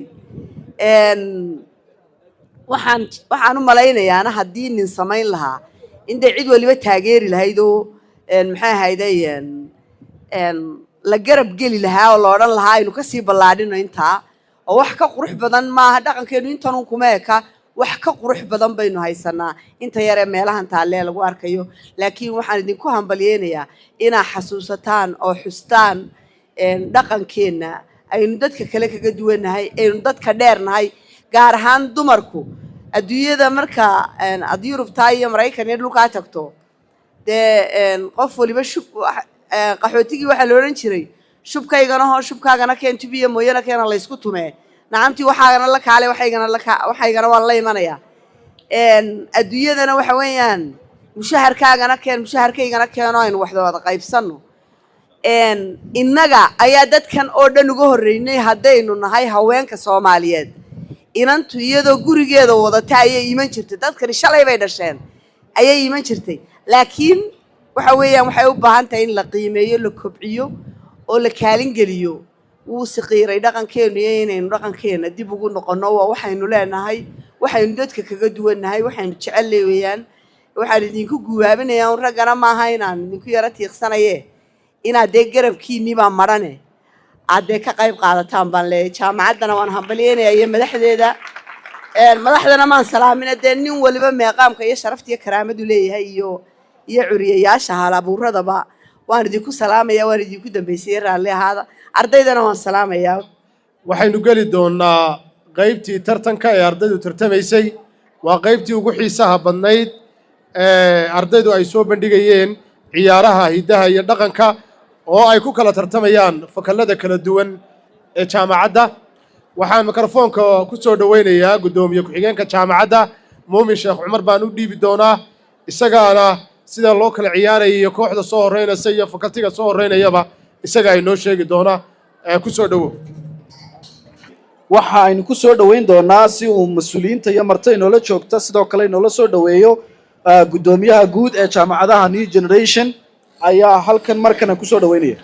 Waxaan u malaynayaana haddii nin samayn lahaa in dee cid waliba taageeri lahayd oo maxay ahayday la garab geli lahaa oo la odhan lahaa aynu kasii ballaadhino intaa oo wax ka qurux badan maaha dhaqankeenu intanun kuma eka, wax ka qurux badan baynu haysanaa inta yaree meelahan taallee lagu arkayo. Laakiin waxaan idinku hambalyeynayaa inaa xasuusataan oo xustaan dhaqankeenna aynu dadka kale kaga duwannahay, aynu dadka dheernahay, gaar ahaan dumarku. Adduunyada marka aad Yurubtaa iyo Maraykan iyo dhulkaa tagto, dee qof waliba shub qaxootigii waxaa la odhan jiray shubkaygana hoo, shubkaagana keen, tubiya mooyana keena, laysku tumee, nacamtii waxaagana la kaale, waxaygana la ka, waxaygana waan la imanayaa. Adduunyadana waxa weeyaan mushaharkaagana keen, mushaharkaygana keeno, aynu waxda wada qaybsanno. Innaga ayaa dadkan oo dhan uga horreynay haddaynu nahay haweenka Soomaaliyeed. Inantu iyadoo gurigeeda wadata ayay iman jirtay. Dadkani shalay bay dhasheen ayay iman jirtay. Laakiin waxa weeyaan waxay u baahan tahay in la qiimeeyo, la kobciyo oo la kaalin geliyo. Wuu siqiiray dhaqankeenu iyo inaynu dhaqankeena dib ugu noqonno waa waxaynu leenahay, waxaynu dadka kaga duwannahay, waxaynu jecellay weeyaan. Waxaan idinku guwaabinayaa un raggana maaha inaan idinku yaro tiiqsanaye, inaad dee garabkiinnii baa marane Aad dee ka qayb qaadataan baan leeyahay. Jaamacaddana waan hambalyeynaya iyo madaxdeeda. Madaxdana maan salaamina dee, nin waliba meeqaamka iyo sharafta iyo karaamadu leeyahay iyo curiyayaasha halabuuradaba waan idinku salaamaya, waan idinku dambaysayey, raalli ahaada. Ardaydana waan salaamayaa. Waxaynu geli doonnaa qaybtii tartanka ee ardaydu tartamaysay. Waa qaybtii ugu xiisaha badnayd ee ardaydu ay soo bandhigayeen ciyaaraha hiddaha iyo dhaqanka, oo ay ku kala tartamayaan fakalada kala duwan ee jaamacadda. Waxaan mikrofoonka ku soo dhoweynayaa guddoomiye ku-xigeenka jaamacadda, Muumin Sheekh Cumar baan u dhiibi doonaa. Isagaana sida loo kala ciyaaraya iyo kooxda soo horreynaysa iyo fakaltiga soo horreynayaba isaga ay noo sheegi doonaa. Ku soo dhowow. Waxa aynu ku soo dhoweyn doonaa si uu mas-uuliyiinta iyo marti inoola joogta sidoo kale inoola soo dhoweeyo, guddoomiyaha guud ee jaamacadaha New Generation ayaa halkan markana kusoo dhoweynaya.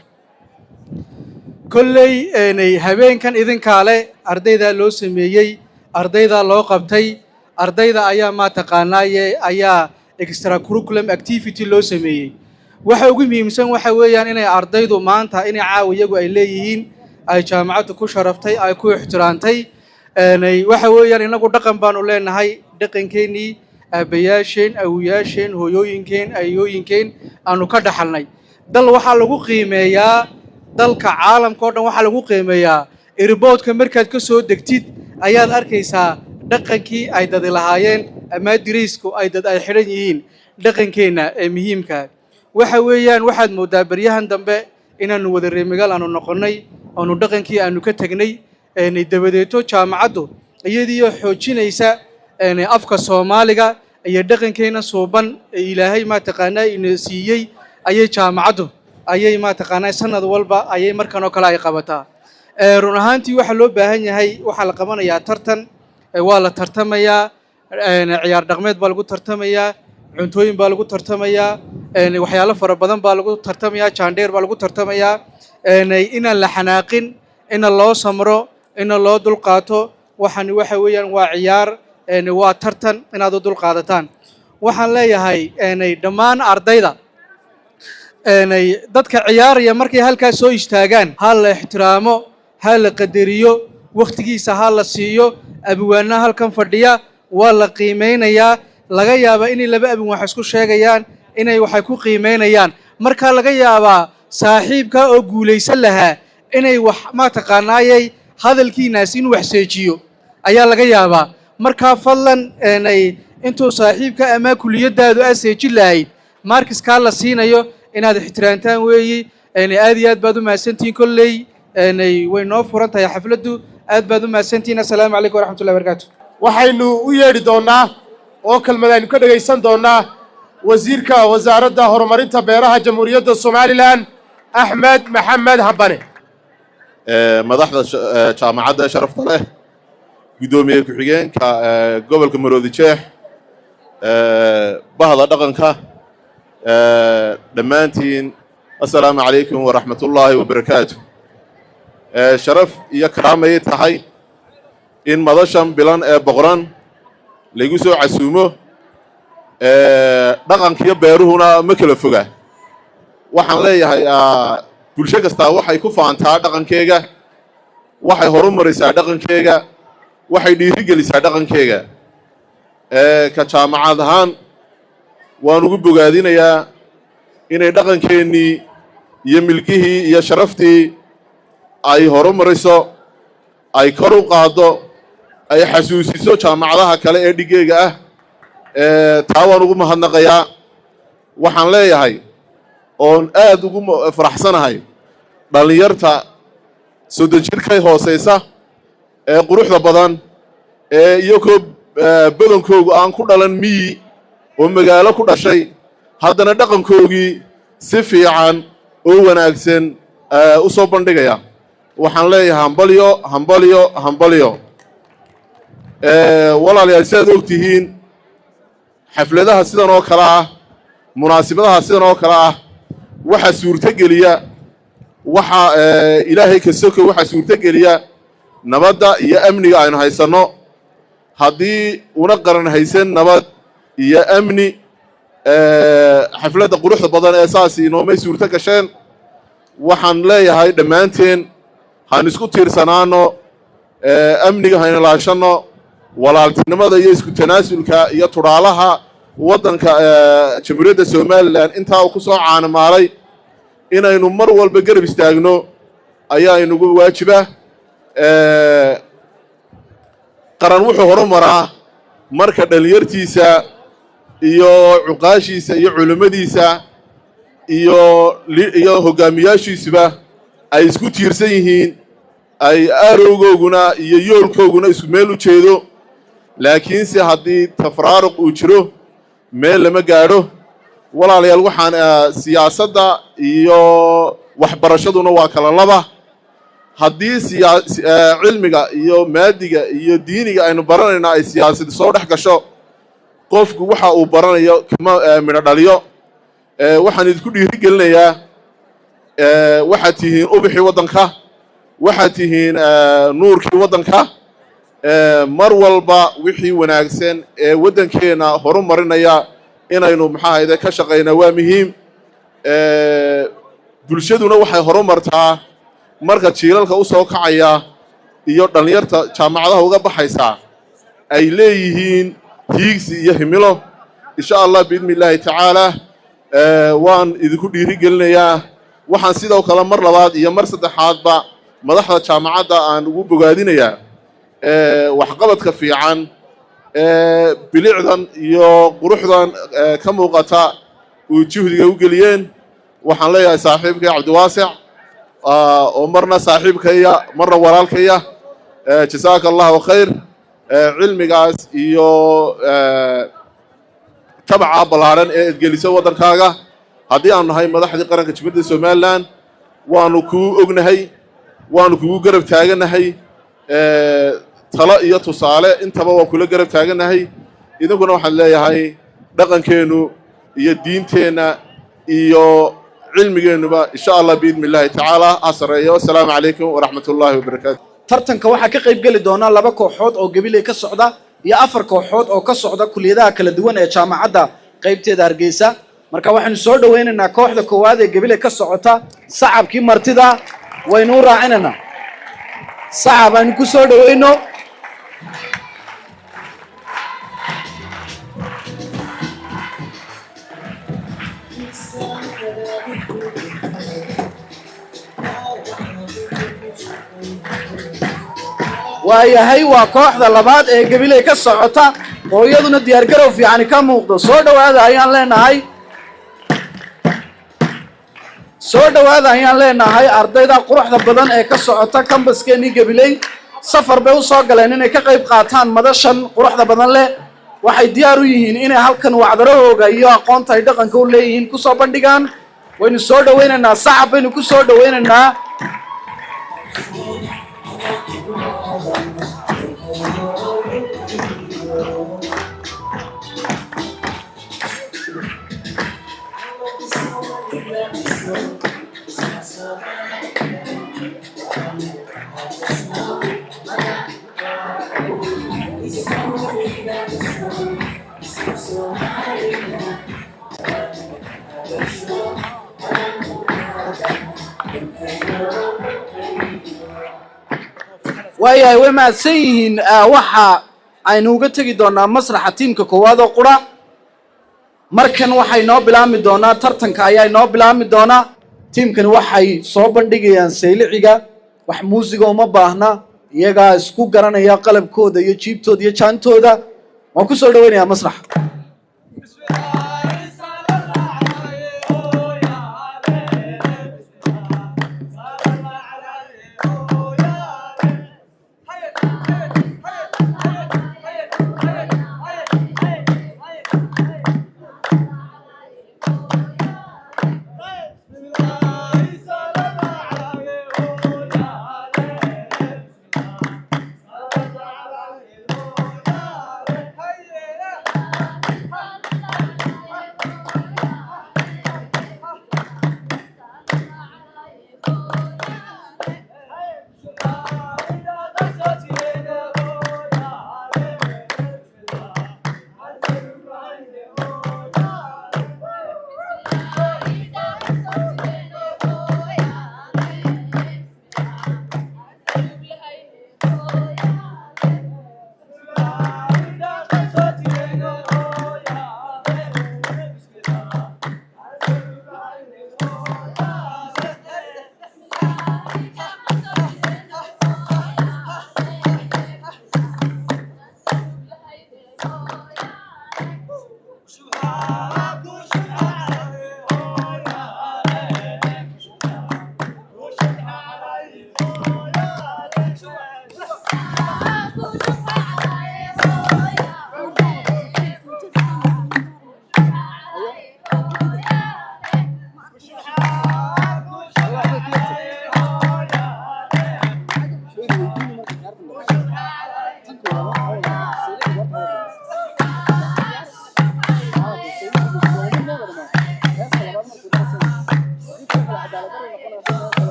Kolley habeenkan idinkaale ardaydaa loo sameeyey, ardaydaa loo qabtay, ardayda ayaa maa taqaanaaye ayaa extra curriculum activity loo sameeyey. Waxa ugu muhiimsan waxa weeyaan inay ardaydu maanta inay caawa iyagu ay leeyihiin, ay jaamacaddu ku sharaftay, ay ku ixtiraantay. Waxa weeyaan inagu dhaqan baanu leenahay, dhaqankeennii aabbayaasheen, awoyaasheen, hooyooyinkeen, ayooyinkeen aanu ka dhaxalnay. Dal waxaa lagu qiimeeyaa, dalka caalamka oo dhan waxaa lagu qiimeeyaa airportka markaad ka soo degtid ayaad arkaysaa dhaqankii ay dadi lahaayeen ama diraysku ay dad ay xidhan yihiin. Dhaqankeenna ee muhiimka waxa weeyaan waxaad mooddaa beryahan dambe inaannu wada reemigal aanu noqonnay, aanu dhaqankii aanu ka tegnay. Dabadeeto jaamacaddu iyadiioo xoojinaysa afka Soomaaliga iyo dhaqankeenna suuban ee Ilaahay maa taqaanaa ina siiyey ayay jaamacaddu ayay maa taqaanaa sanad walba ayay markan oo kale ay qabataa. Run ahaantii waxaa loo baahan yahay, waxaa la qabanayaa tartan, waa la tartamayaa, ciyaar dhaqmeed baa lagu tartamayaa, cuntooyin baa lagu tartamayaa, waxyaalo fara badan baa lagu tartamayaa, jaandheer baa lagu tartamayaa. Inaan la xanaaqin, ina loo samro, ina loo dulqaato. Waxani waxa weeyaan waa ciyaar, waa tartan, inaad u dulqaadataan. Waxaan leeyahay dhammaan ardayda, dadka ciyaaraya markay halkaas soo istaagaan ha la ixtiraamo, ha la qadariyo, wakhtigiisa ha la siiyo. Abwaana halkan fadhiya waa la qiimeynayaa. Laga yaabaa inay laba abin wax isku sheegayaan, inay waxay ku qiimeynayaan. Markaa laga yaabaa saaxiibka oo guulaysan lahaa inay wax maa taqaanaayay hadalkiinaas inuu wax seejiyo ayaa laga yaabaa. Markaa fadlan intuu saaxiibka ama kuliyadaadu aad seejin lahayd markskaa la siinayo inaad ixtiraamtaan weeyi. Aad iyo aad baad u mahadsantihiin. Kolley way noo furan tahay xafladdu. Aad baad u mahadsantihiin. Assalaamu calaykum waraxmatullahi barakaatu. Waxaynu u yeedhi doonnaa oo kelmad aynu ka dhegaysan doonnaa wasiirka wasaaradda horumarinta beeraha Jamhuuriyadda Somaliland, Axmed Maxamed Habane. Madaxda jaamacadda sharafta leh, guddoomiye ku-xigeenka gobolka Maroodi Jeex, bahda dhaqanka dhammaantiin, assalaamu calaykum waraxmatullaahi wabarakaatu. Sharaf iyo karaamay tahay in madashan bilan ee boqoran laygu soo casuumo. Dhaqankiyo beeruhuna ma kala foga. Waxaan leeyahay, bulsho kastaa waxay ku faantaa dhaqankeega, waxay horumarisaa dhaqankeega, waxay dhiirigelisaa dhaqankeega. Ka jaamacad ahaan waan ugu bogaadinayaa inay dhaqankeennii iyo milkihii iyo sharaftii ay horumariso, ay kor u qaaddo, ay xasuusiso jaamacadaha kale ee dhiggeega ah. Taa waan ugu mahadnaqayaa. Waxaan leeyahay oon aad ugu faraxsanahay dhallinyarta 30 jirkay hoosaysa ee quruxda badan ee iyagoo badankoogu aan ku dhalan miyi oo magaalo ku dhashay, haddana dhaqankoogii si fiican oo wanaagsan u soo bandhigaya. Waxaan leeyahay hambalyo, hambalyo, hambalyo. Walaalayaal, sidaad og tihiin, xafladaha sidan oo kale ah, munaasibadaha sidan oo kale ah, waxaa suurtogeliya, waxaa Ilaahay ka soko waxaa suurtogeliya nabadda iyo amniga aynu haysanno. Haddii una qaran haysan nabad iyo amni, xafladda quruxda badan ee saas inoomay suurto gasheen. Waxaan leeyahay dhammaanteen Han isku tiirsanaanno, amniga haynu ilaashanno, walaaltinimada iyo isku tanaasulka iyo tudhaalaha waddanka Jamhuuriyadda Somaliland intaa uu ku soo caanamaalay inaynu mar walba garab istaagno ayaa inugu waajiba. Qaran wuxuu horumaraa marka dhallinyartiisa iyo cuqaashiisa iyo culimmadiisa iyo hoggaamiyaashiisuba ay isku tiirsan yihiin, ay arrowgooguna iyo yoolkooguna isku meel u jeedo. Laakiinse haddii tafraaruq uu jiro, meel lama gaadho. Walaalayaal, waxaan siyaasadda iyo waxbarashaduna waa kala laba. Haddii cilmiga iyo maadiga iyo diiniga aynu baranayna ay siyaasadi soo dhex gasho, qofku waxa uu baranayo kama midho dhaliyo. Waxaan idinku dhiiri gelinayaa, waxaad tihiin ubixii waddanka, waxaad tihiin nuurkii waddanka. Mar walba wixii wanaagsan ee waddankeenna horumarinaya inaynu, maxaa ahayde, ka shaqaynaa waa muhiim. Bulshaduna waxay horumartaa marka jiilalka u soo kacaya iyo dhallinyarta jaamacadaha uga baxaysaa ay leeyihiin hiigsi iyo himilo. Insha Allah, biidni illaahi tacaala, waan idinku dhiiri gelinayaa. Waxaan sidoo kale mar labaad iyo mar saddexaadba madaxda jaamacadda aan ugu bogaadinayaa waxqabadka fiican, bilicdan iyo quruxdan ka muuqata uu juhdiga u geliyeen. Waxaan leeyahay saaxiibkay Cabdiwaasic, oo marna saaxiibkaya marna walaalkaya, jasaaka Allahu khayr. Cilmigaas iyo tabaca ballaadhan ee edgelisa waddankaaga, haddii aanu nahay madaxdii qaranka Jamhuuriyadda Somaliland, waanu kuu ognahay, waanu kugu garab taaganahay. Talo iyo tusaale intaba waan kula garab taaganahay. Idinkuna waxaan leeyahay dhaqankeennu iyo diinteenna iyo cilmigeennuba, insha Allah, biidni illaahi tacaala, ha sarreeyo. Asalaamu calaykum waraxmat ullaahi wabarakaatu. Tartanka waxaa ka qayb geli doona laba kooxood oo Gabiley ka socda iyo afar kooxood oo ka socda kuliyadaha kala duwan ee jaamacadda qaybteeda Hargeysa. Marka waxaynu soo dhawaynaynaa kooxda koowaad ee Gabiley ka socota. Sacabkii martida waynu u raacinaynaa, sacab aynu ku soo dhawayno. Waayahay, waa kooxda labaad ee Gabiley ka socota oo iyaduna diyaargarow fiicani ka muuqdo. Soo dhowaada ayaan leenahay, soo dhowaada ayaan leenahay. Ardayda quruxda badan ee ka socota kambaskeenii Gabiley safar bay usoo galeen inay ka qayb qaataan madashan quruxda badan leh. Waxay diyaar u yihiin inay halkan wacdarahooga iyo aqoonta ay dhaqanka u leeyihiin kusoo bandhigaan. Waynu soo dhawaynaynaa, sacab baynu ku soo dhawaynaynaa. Waayahay, way mahadsan yihiin. Waxa aynu uga tegi doonaa masraxa tiimka koowaad oo qura. Markan waxay noo bilaabmi doonaa tartanka ayaa inoo bilaabmi doonaa. Tiimkani waxay soo bandhigayaan sayliciga. Wax muusiga uma baahna, iyagaa isku garanaya qalabkooda iyo jiibtooda iyo jaantooda. Waan ku soo dhawaynayaa masraxa.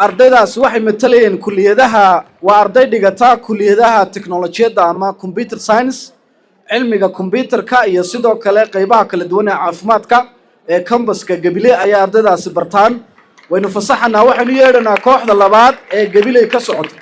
Ardaydaas waxay matalayeen kuliyadaha, waa arday dhigata kuliyadaha teknolojiyadda ama computer science, cilmiga computerka, iyo sidoo kale qeybaha kala duwan ee caafimaadka ee cambuska Gabiley ayaa ardaydaasi bartaan. Waynu fasaxanaa, waxaynu yeedhanaa kooxda labaad ee Gabiley ka socota.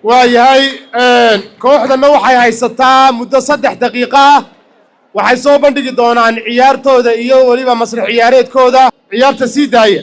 Waayahay, kooxdanna waxay haysataa muddo 3 daqiiqo ah. Waxay soo bandhigi doonaan ciyaartooda iyo weliba masrax ciyaareedkooda. Ciyaarta sii daaya.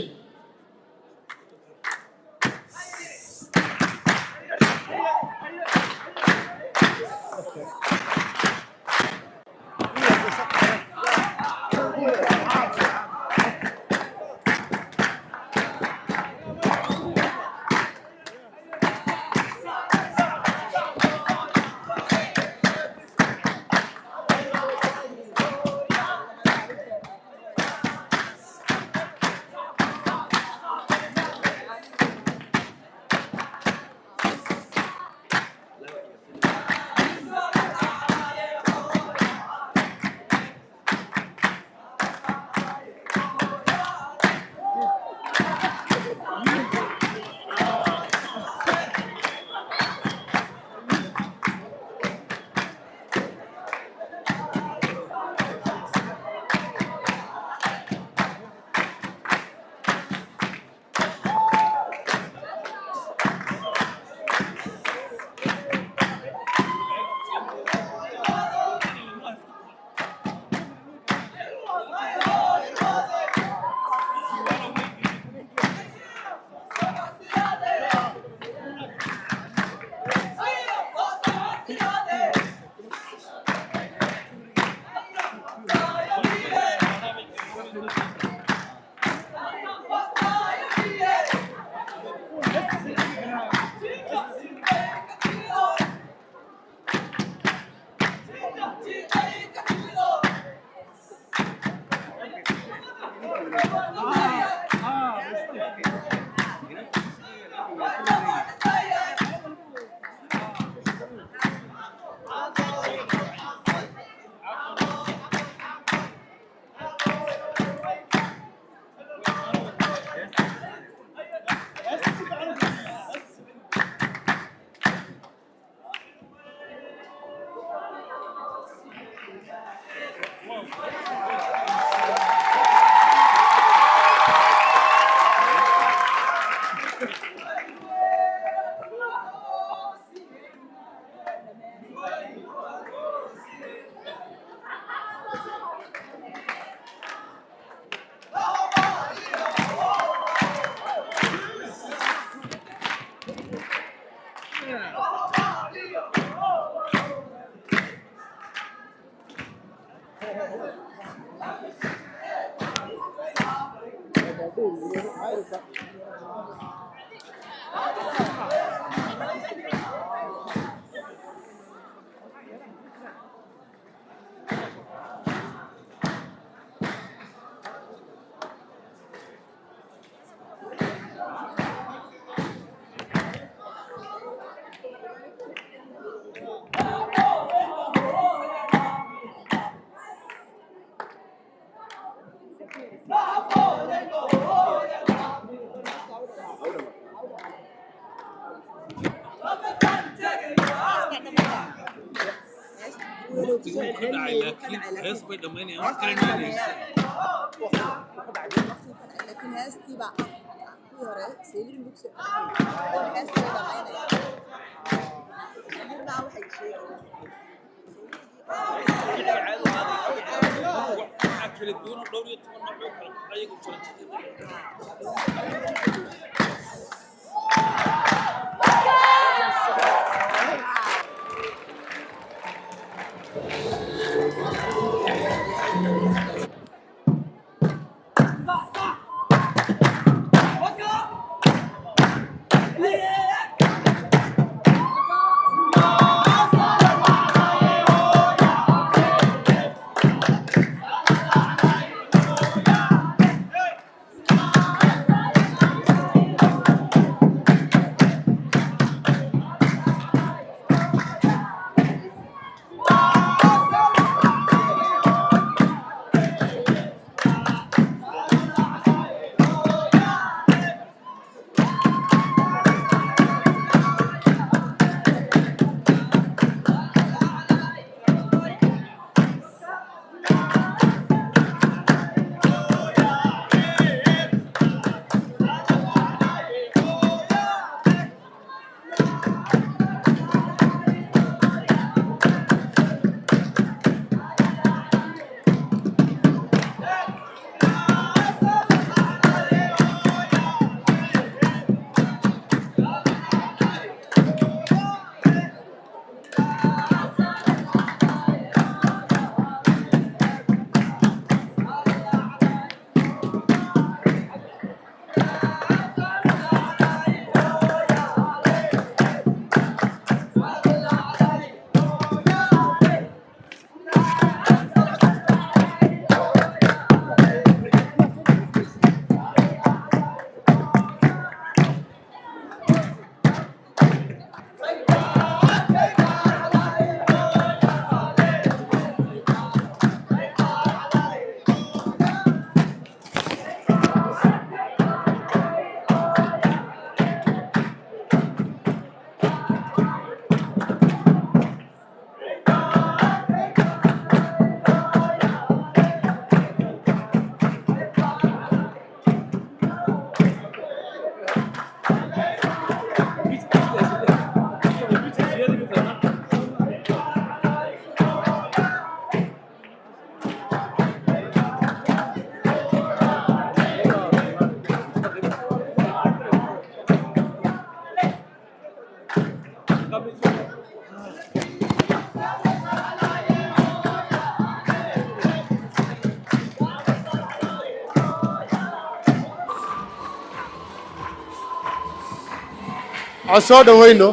Aan soo dhawayno,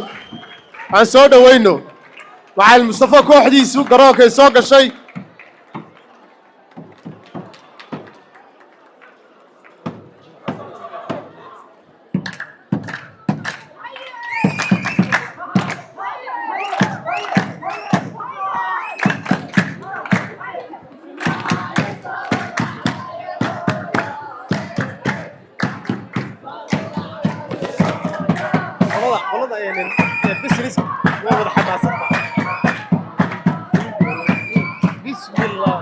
aan soo dhawayno Macalin Mustafa kooxdiisu garoonkay soo gashay. Qolada business waa wada xamaasan. Bismillah.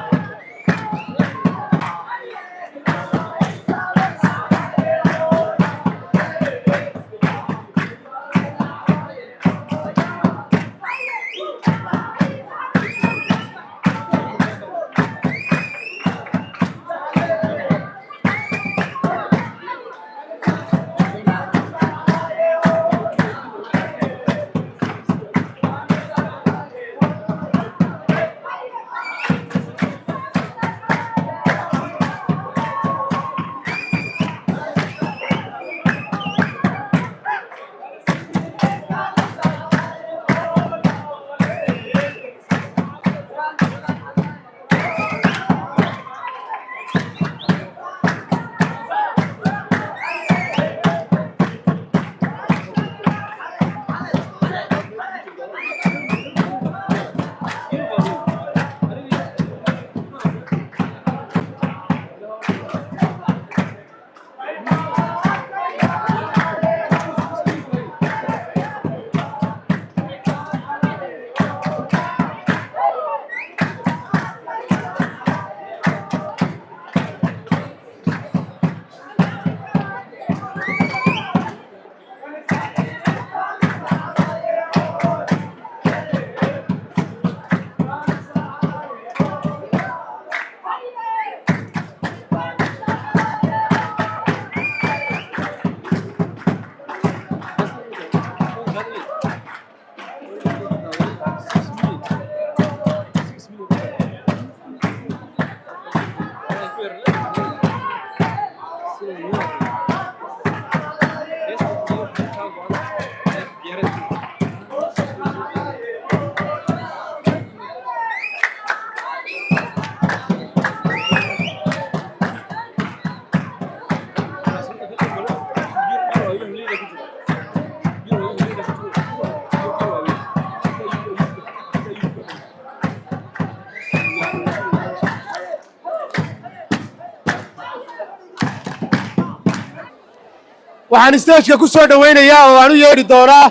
Waxaan stageka ku soo dhowaynayaa oo aan u yeedhi doonaa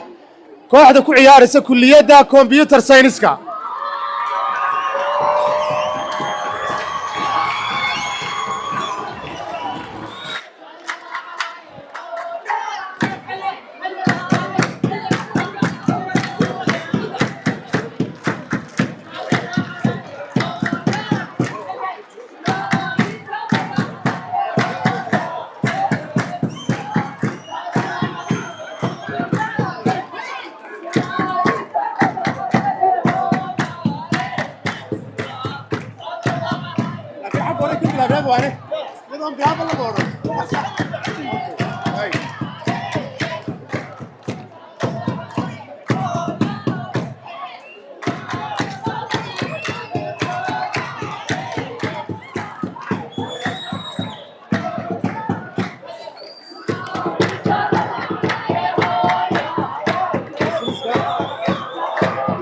kooxda ku ciyaaraysa kulliyadda computer science-ka.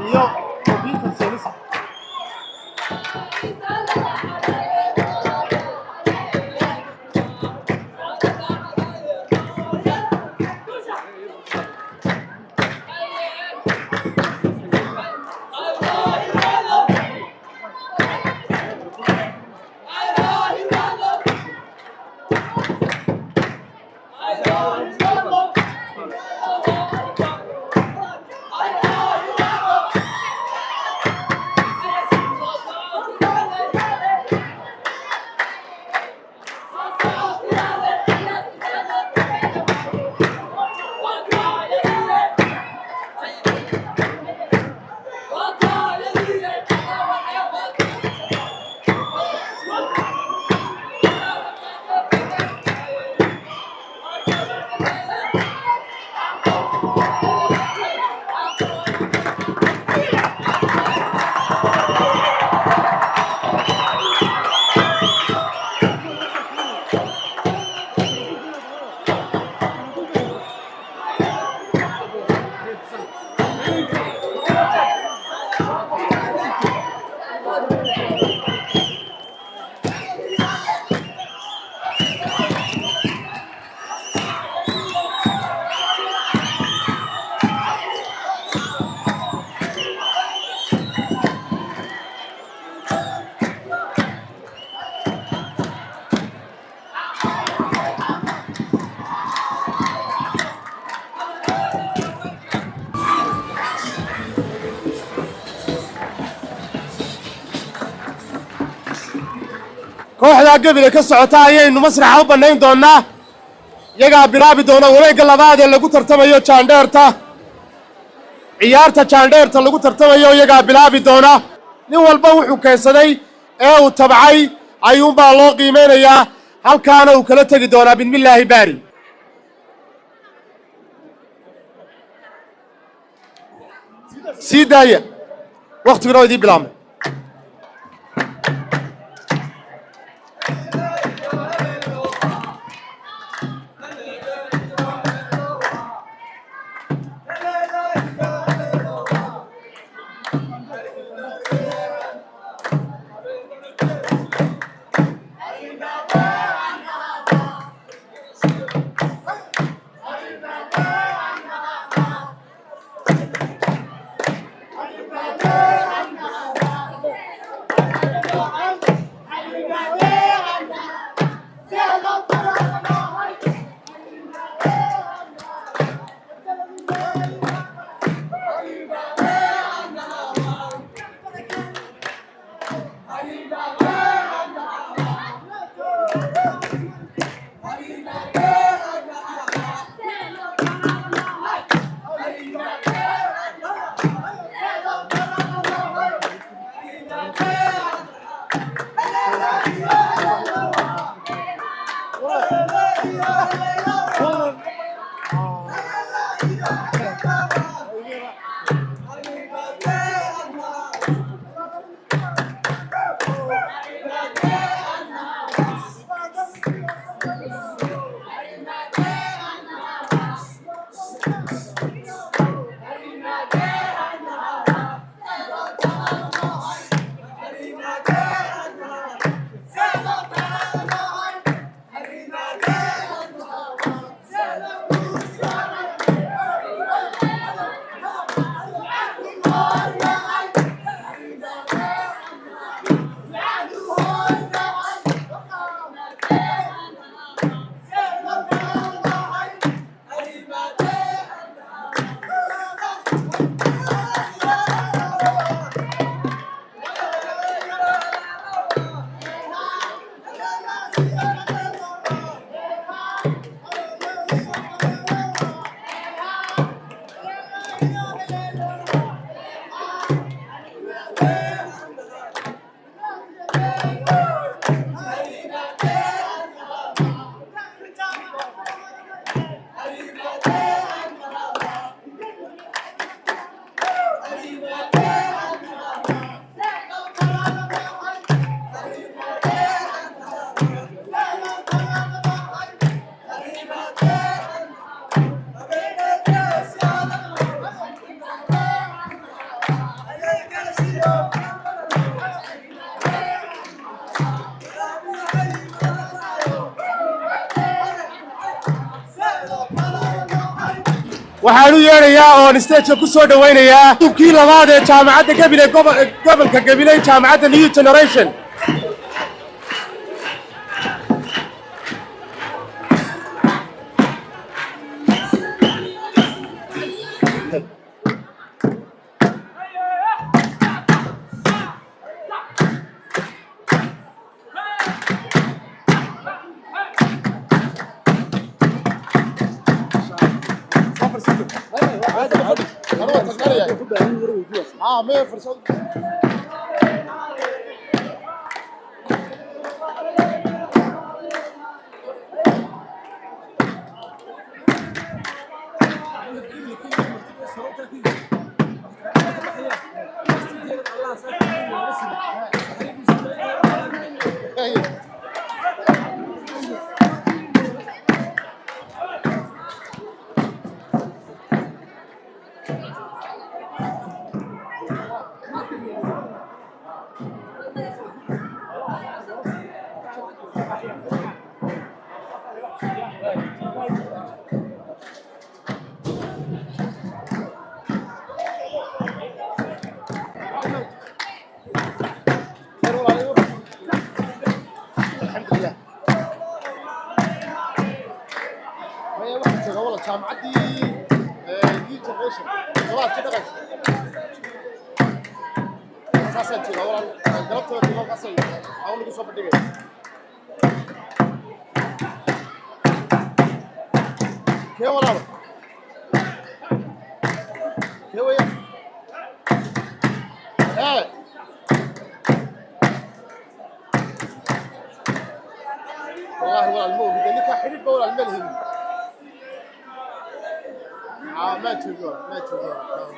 Iyo computer science. Kooxdaa Gebile ka socota ayaynu masraxa u bannayn doonnaa. Iyagaa bilaabi doona wareegga labaad ee lagu tartamayo jaandheerta. Ciyaarta jaandheerta lagu tartamayo iyagaa bilaabi doona. Nin walba wuxuu keensaday ee uu tabcay ayuunbaa loo qiimaynayaa, halkaana uu kala tegi doonaa bismillaahi baari. Sii daaya, wakhtiguna waa idiin bilaabmay. Waxaan u yeedhayaa oon stageka ku soo dhowaynayaa dubkii labaad ee jaamacadda Gabiley, gobolka Gabiley, jaamacadda New Generation. Alxamdulilah. Maya, waxaan joogaa walaal jaamacaddii New Generation, todobaadkii dhaqanka saasaan joogaa walaal. Galabtooda jooga halkaasay hawl lagu soo bandhigaya. Kee walaalo, kee weeyaan? Ee, wallahi walaal ma ogid ninkaa xidhiidh ba walaal ma lihin. Ma joogo walaal, ma joogo walaal.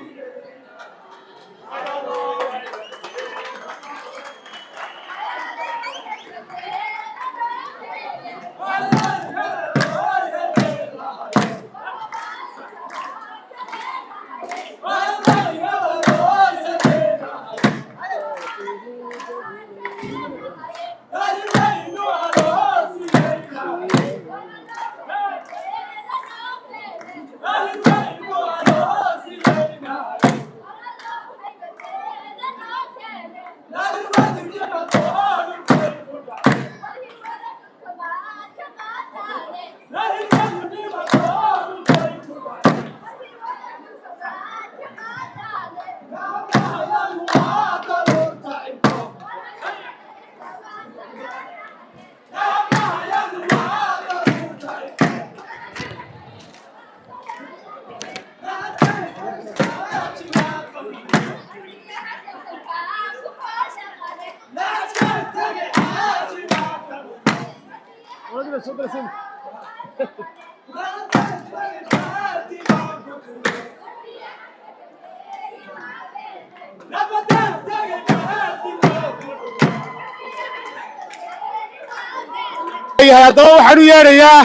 Yahay. Haddaba waxaan u yeedhayaa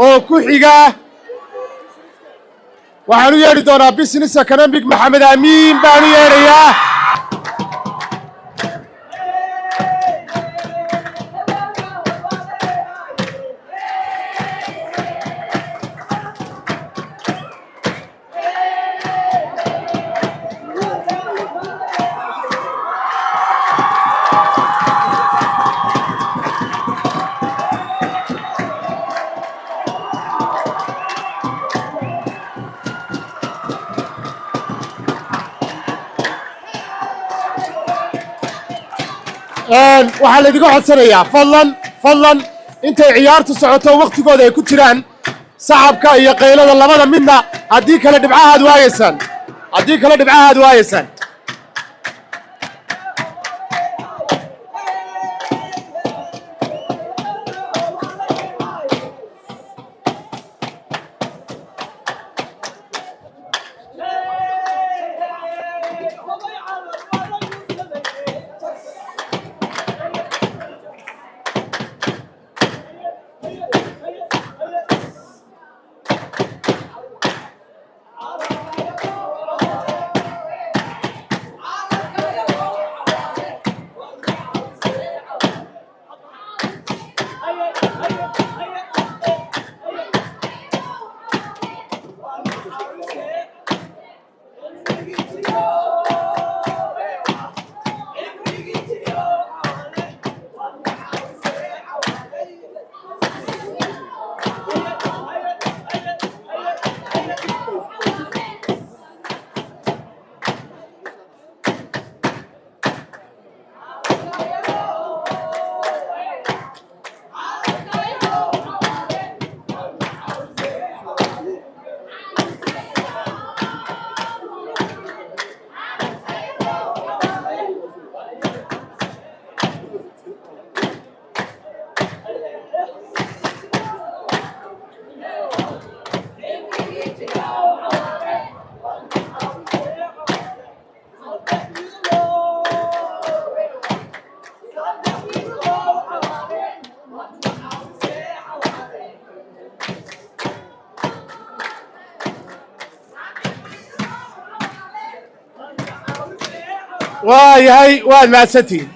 oo ku xiga, waxaan u yeedhi doonaa Business Economic, Maxamed Amiin baan u yeedhayaa. Waxaa laydinka codsanayaa, fadlan, fadlan, intay ciyaartu socoto wakhtigooda ay ku jiraan, sacabka iyo qaylada labada midna. Haddii kale dhibcahaad waayeysaan, haddii kale dhibcahaad waayeysaan. Waayahay, waad mahadsantihiin.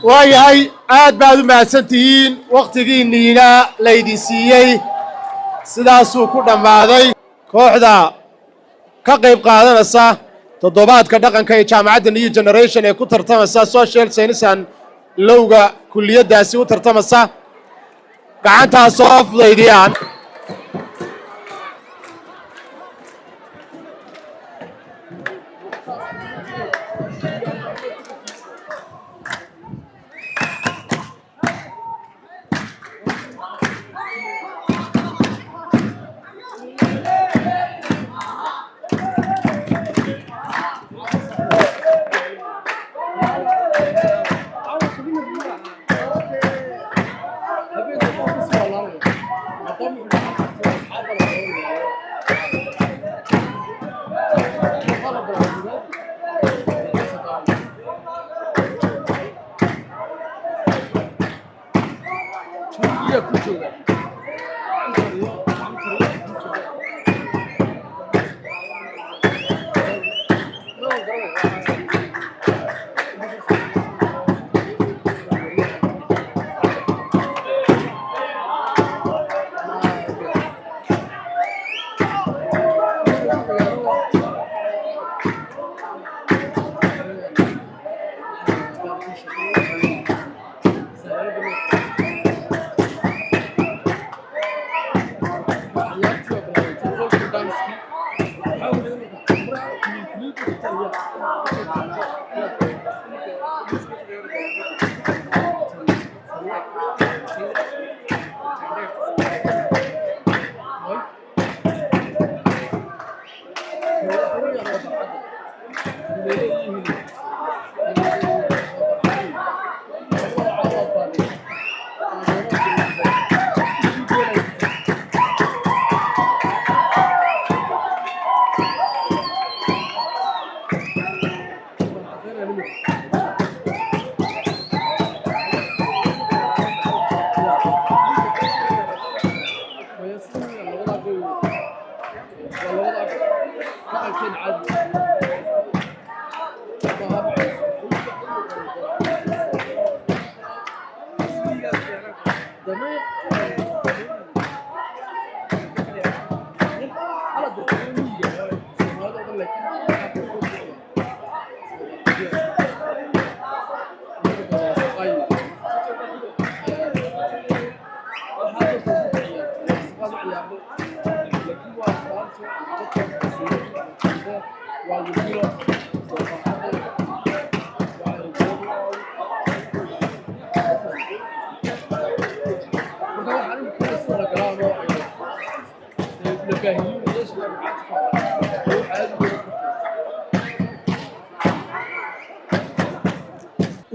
Waayahay, aad baad u mahadsan tihiin. Wakhtigiinniina laydin siiyey sidaasuu ku dhammaaday. Kooxda ka qayb qaadanaysa toddobaadka dhaqanka ee jaamacadda New Generation ee ku tartamaysa social science and lawga, kulliyaddaasi u tartamaysa, gacantaas soo fudaydiyaan.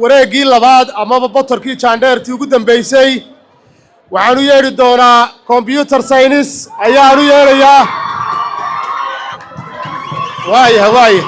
Wareeggii labaad amaba botorkii jaandheertii ugu dambaysay waxaan u yeedhi doonaa computer science ayaan u yeedhayaa. Waaya waaya.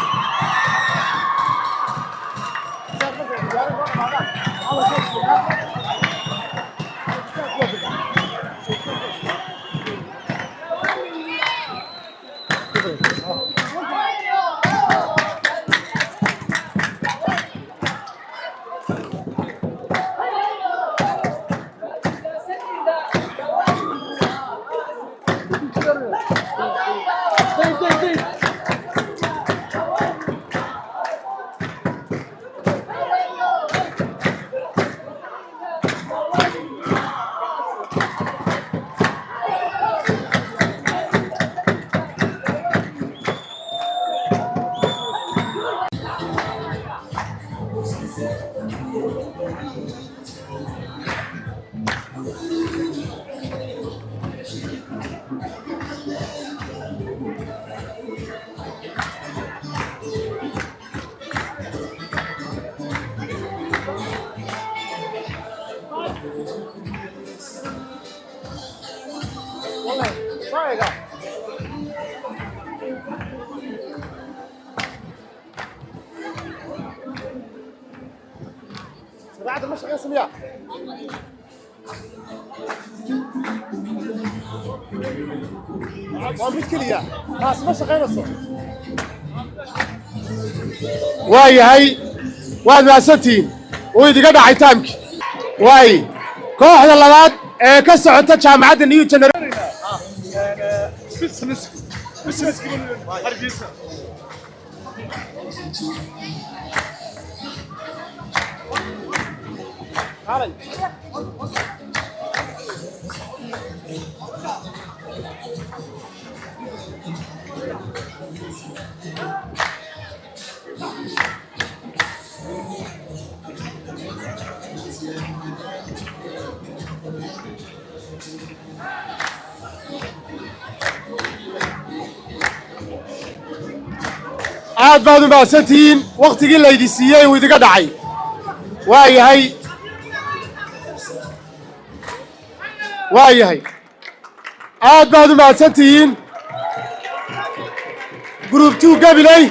Waa yahay, waad mahadsantihiin. Wuu idiga dhacay taamkii. Waay, kooxda labaad ee ka socota jaamacadda New Generation. Aad baad u mahadsantihiin. Wakhtigii laydi siiyey uu idiga dhacay. Waa yahay, waa yahay, aad baad u mahadsantihiin. Group 2 Gabiley.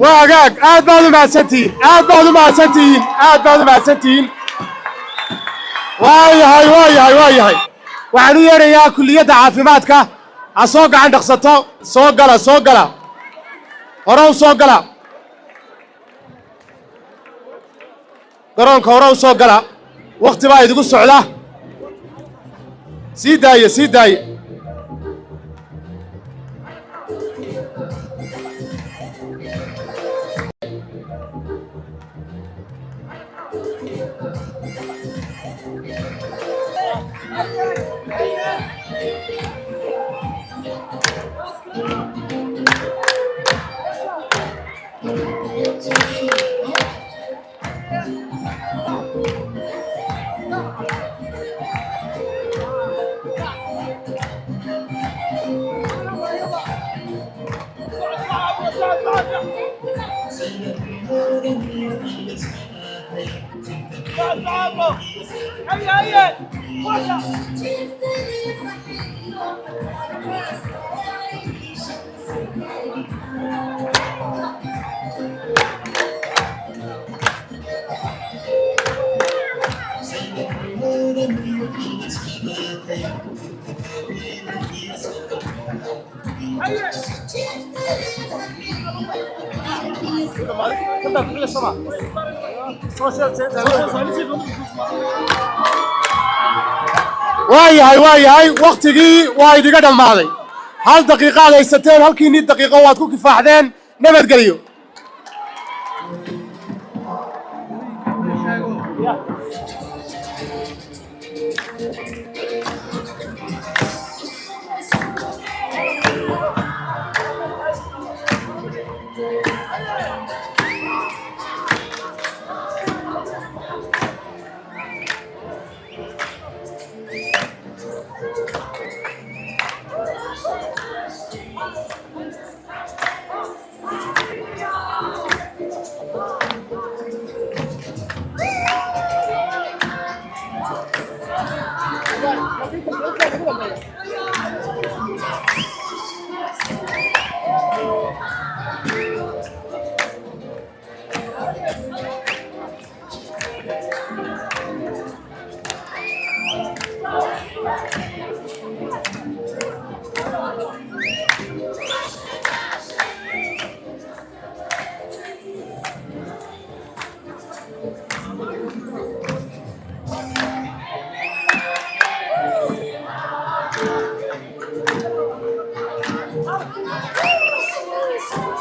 Waa hagaag, aad baad u mahadsantihiin, aad baad u mahadsantihiin, aad baad u mahadsantihiin. Waa yahay, waa yahay, waa yahay. Waxaan u yeerayaa kulliyadda caafimaadka. Ha soo gacan dhaqsato. Soo gala, soo gala, hore u soo gala garoonka, hore u soo gala. Wakti baa idigu socda. Sii daaye, sii daaye. Waa yahay, waa yahay, waktigii waa idiga dhammaaday. Hal daqiiqaad haysateen, halkiinii daqiiqo waad ku kifaaxdeen. Nabadgelyo.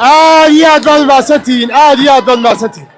Aad iyo aad baad umahadsantihiin, aad iyo aad baad umahadsantihiin.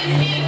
And he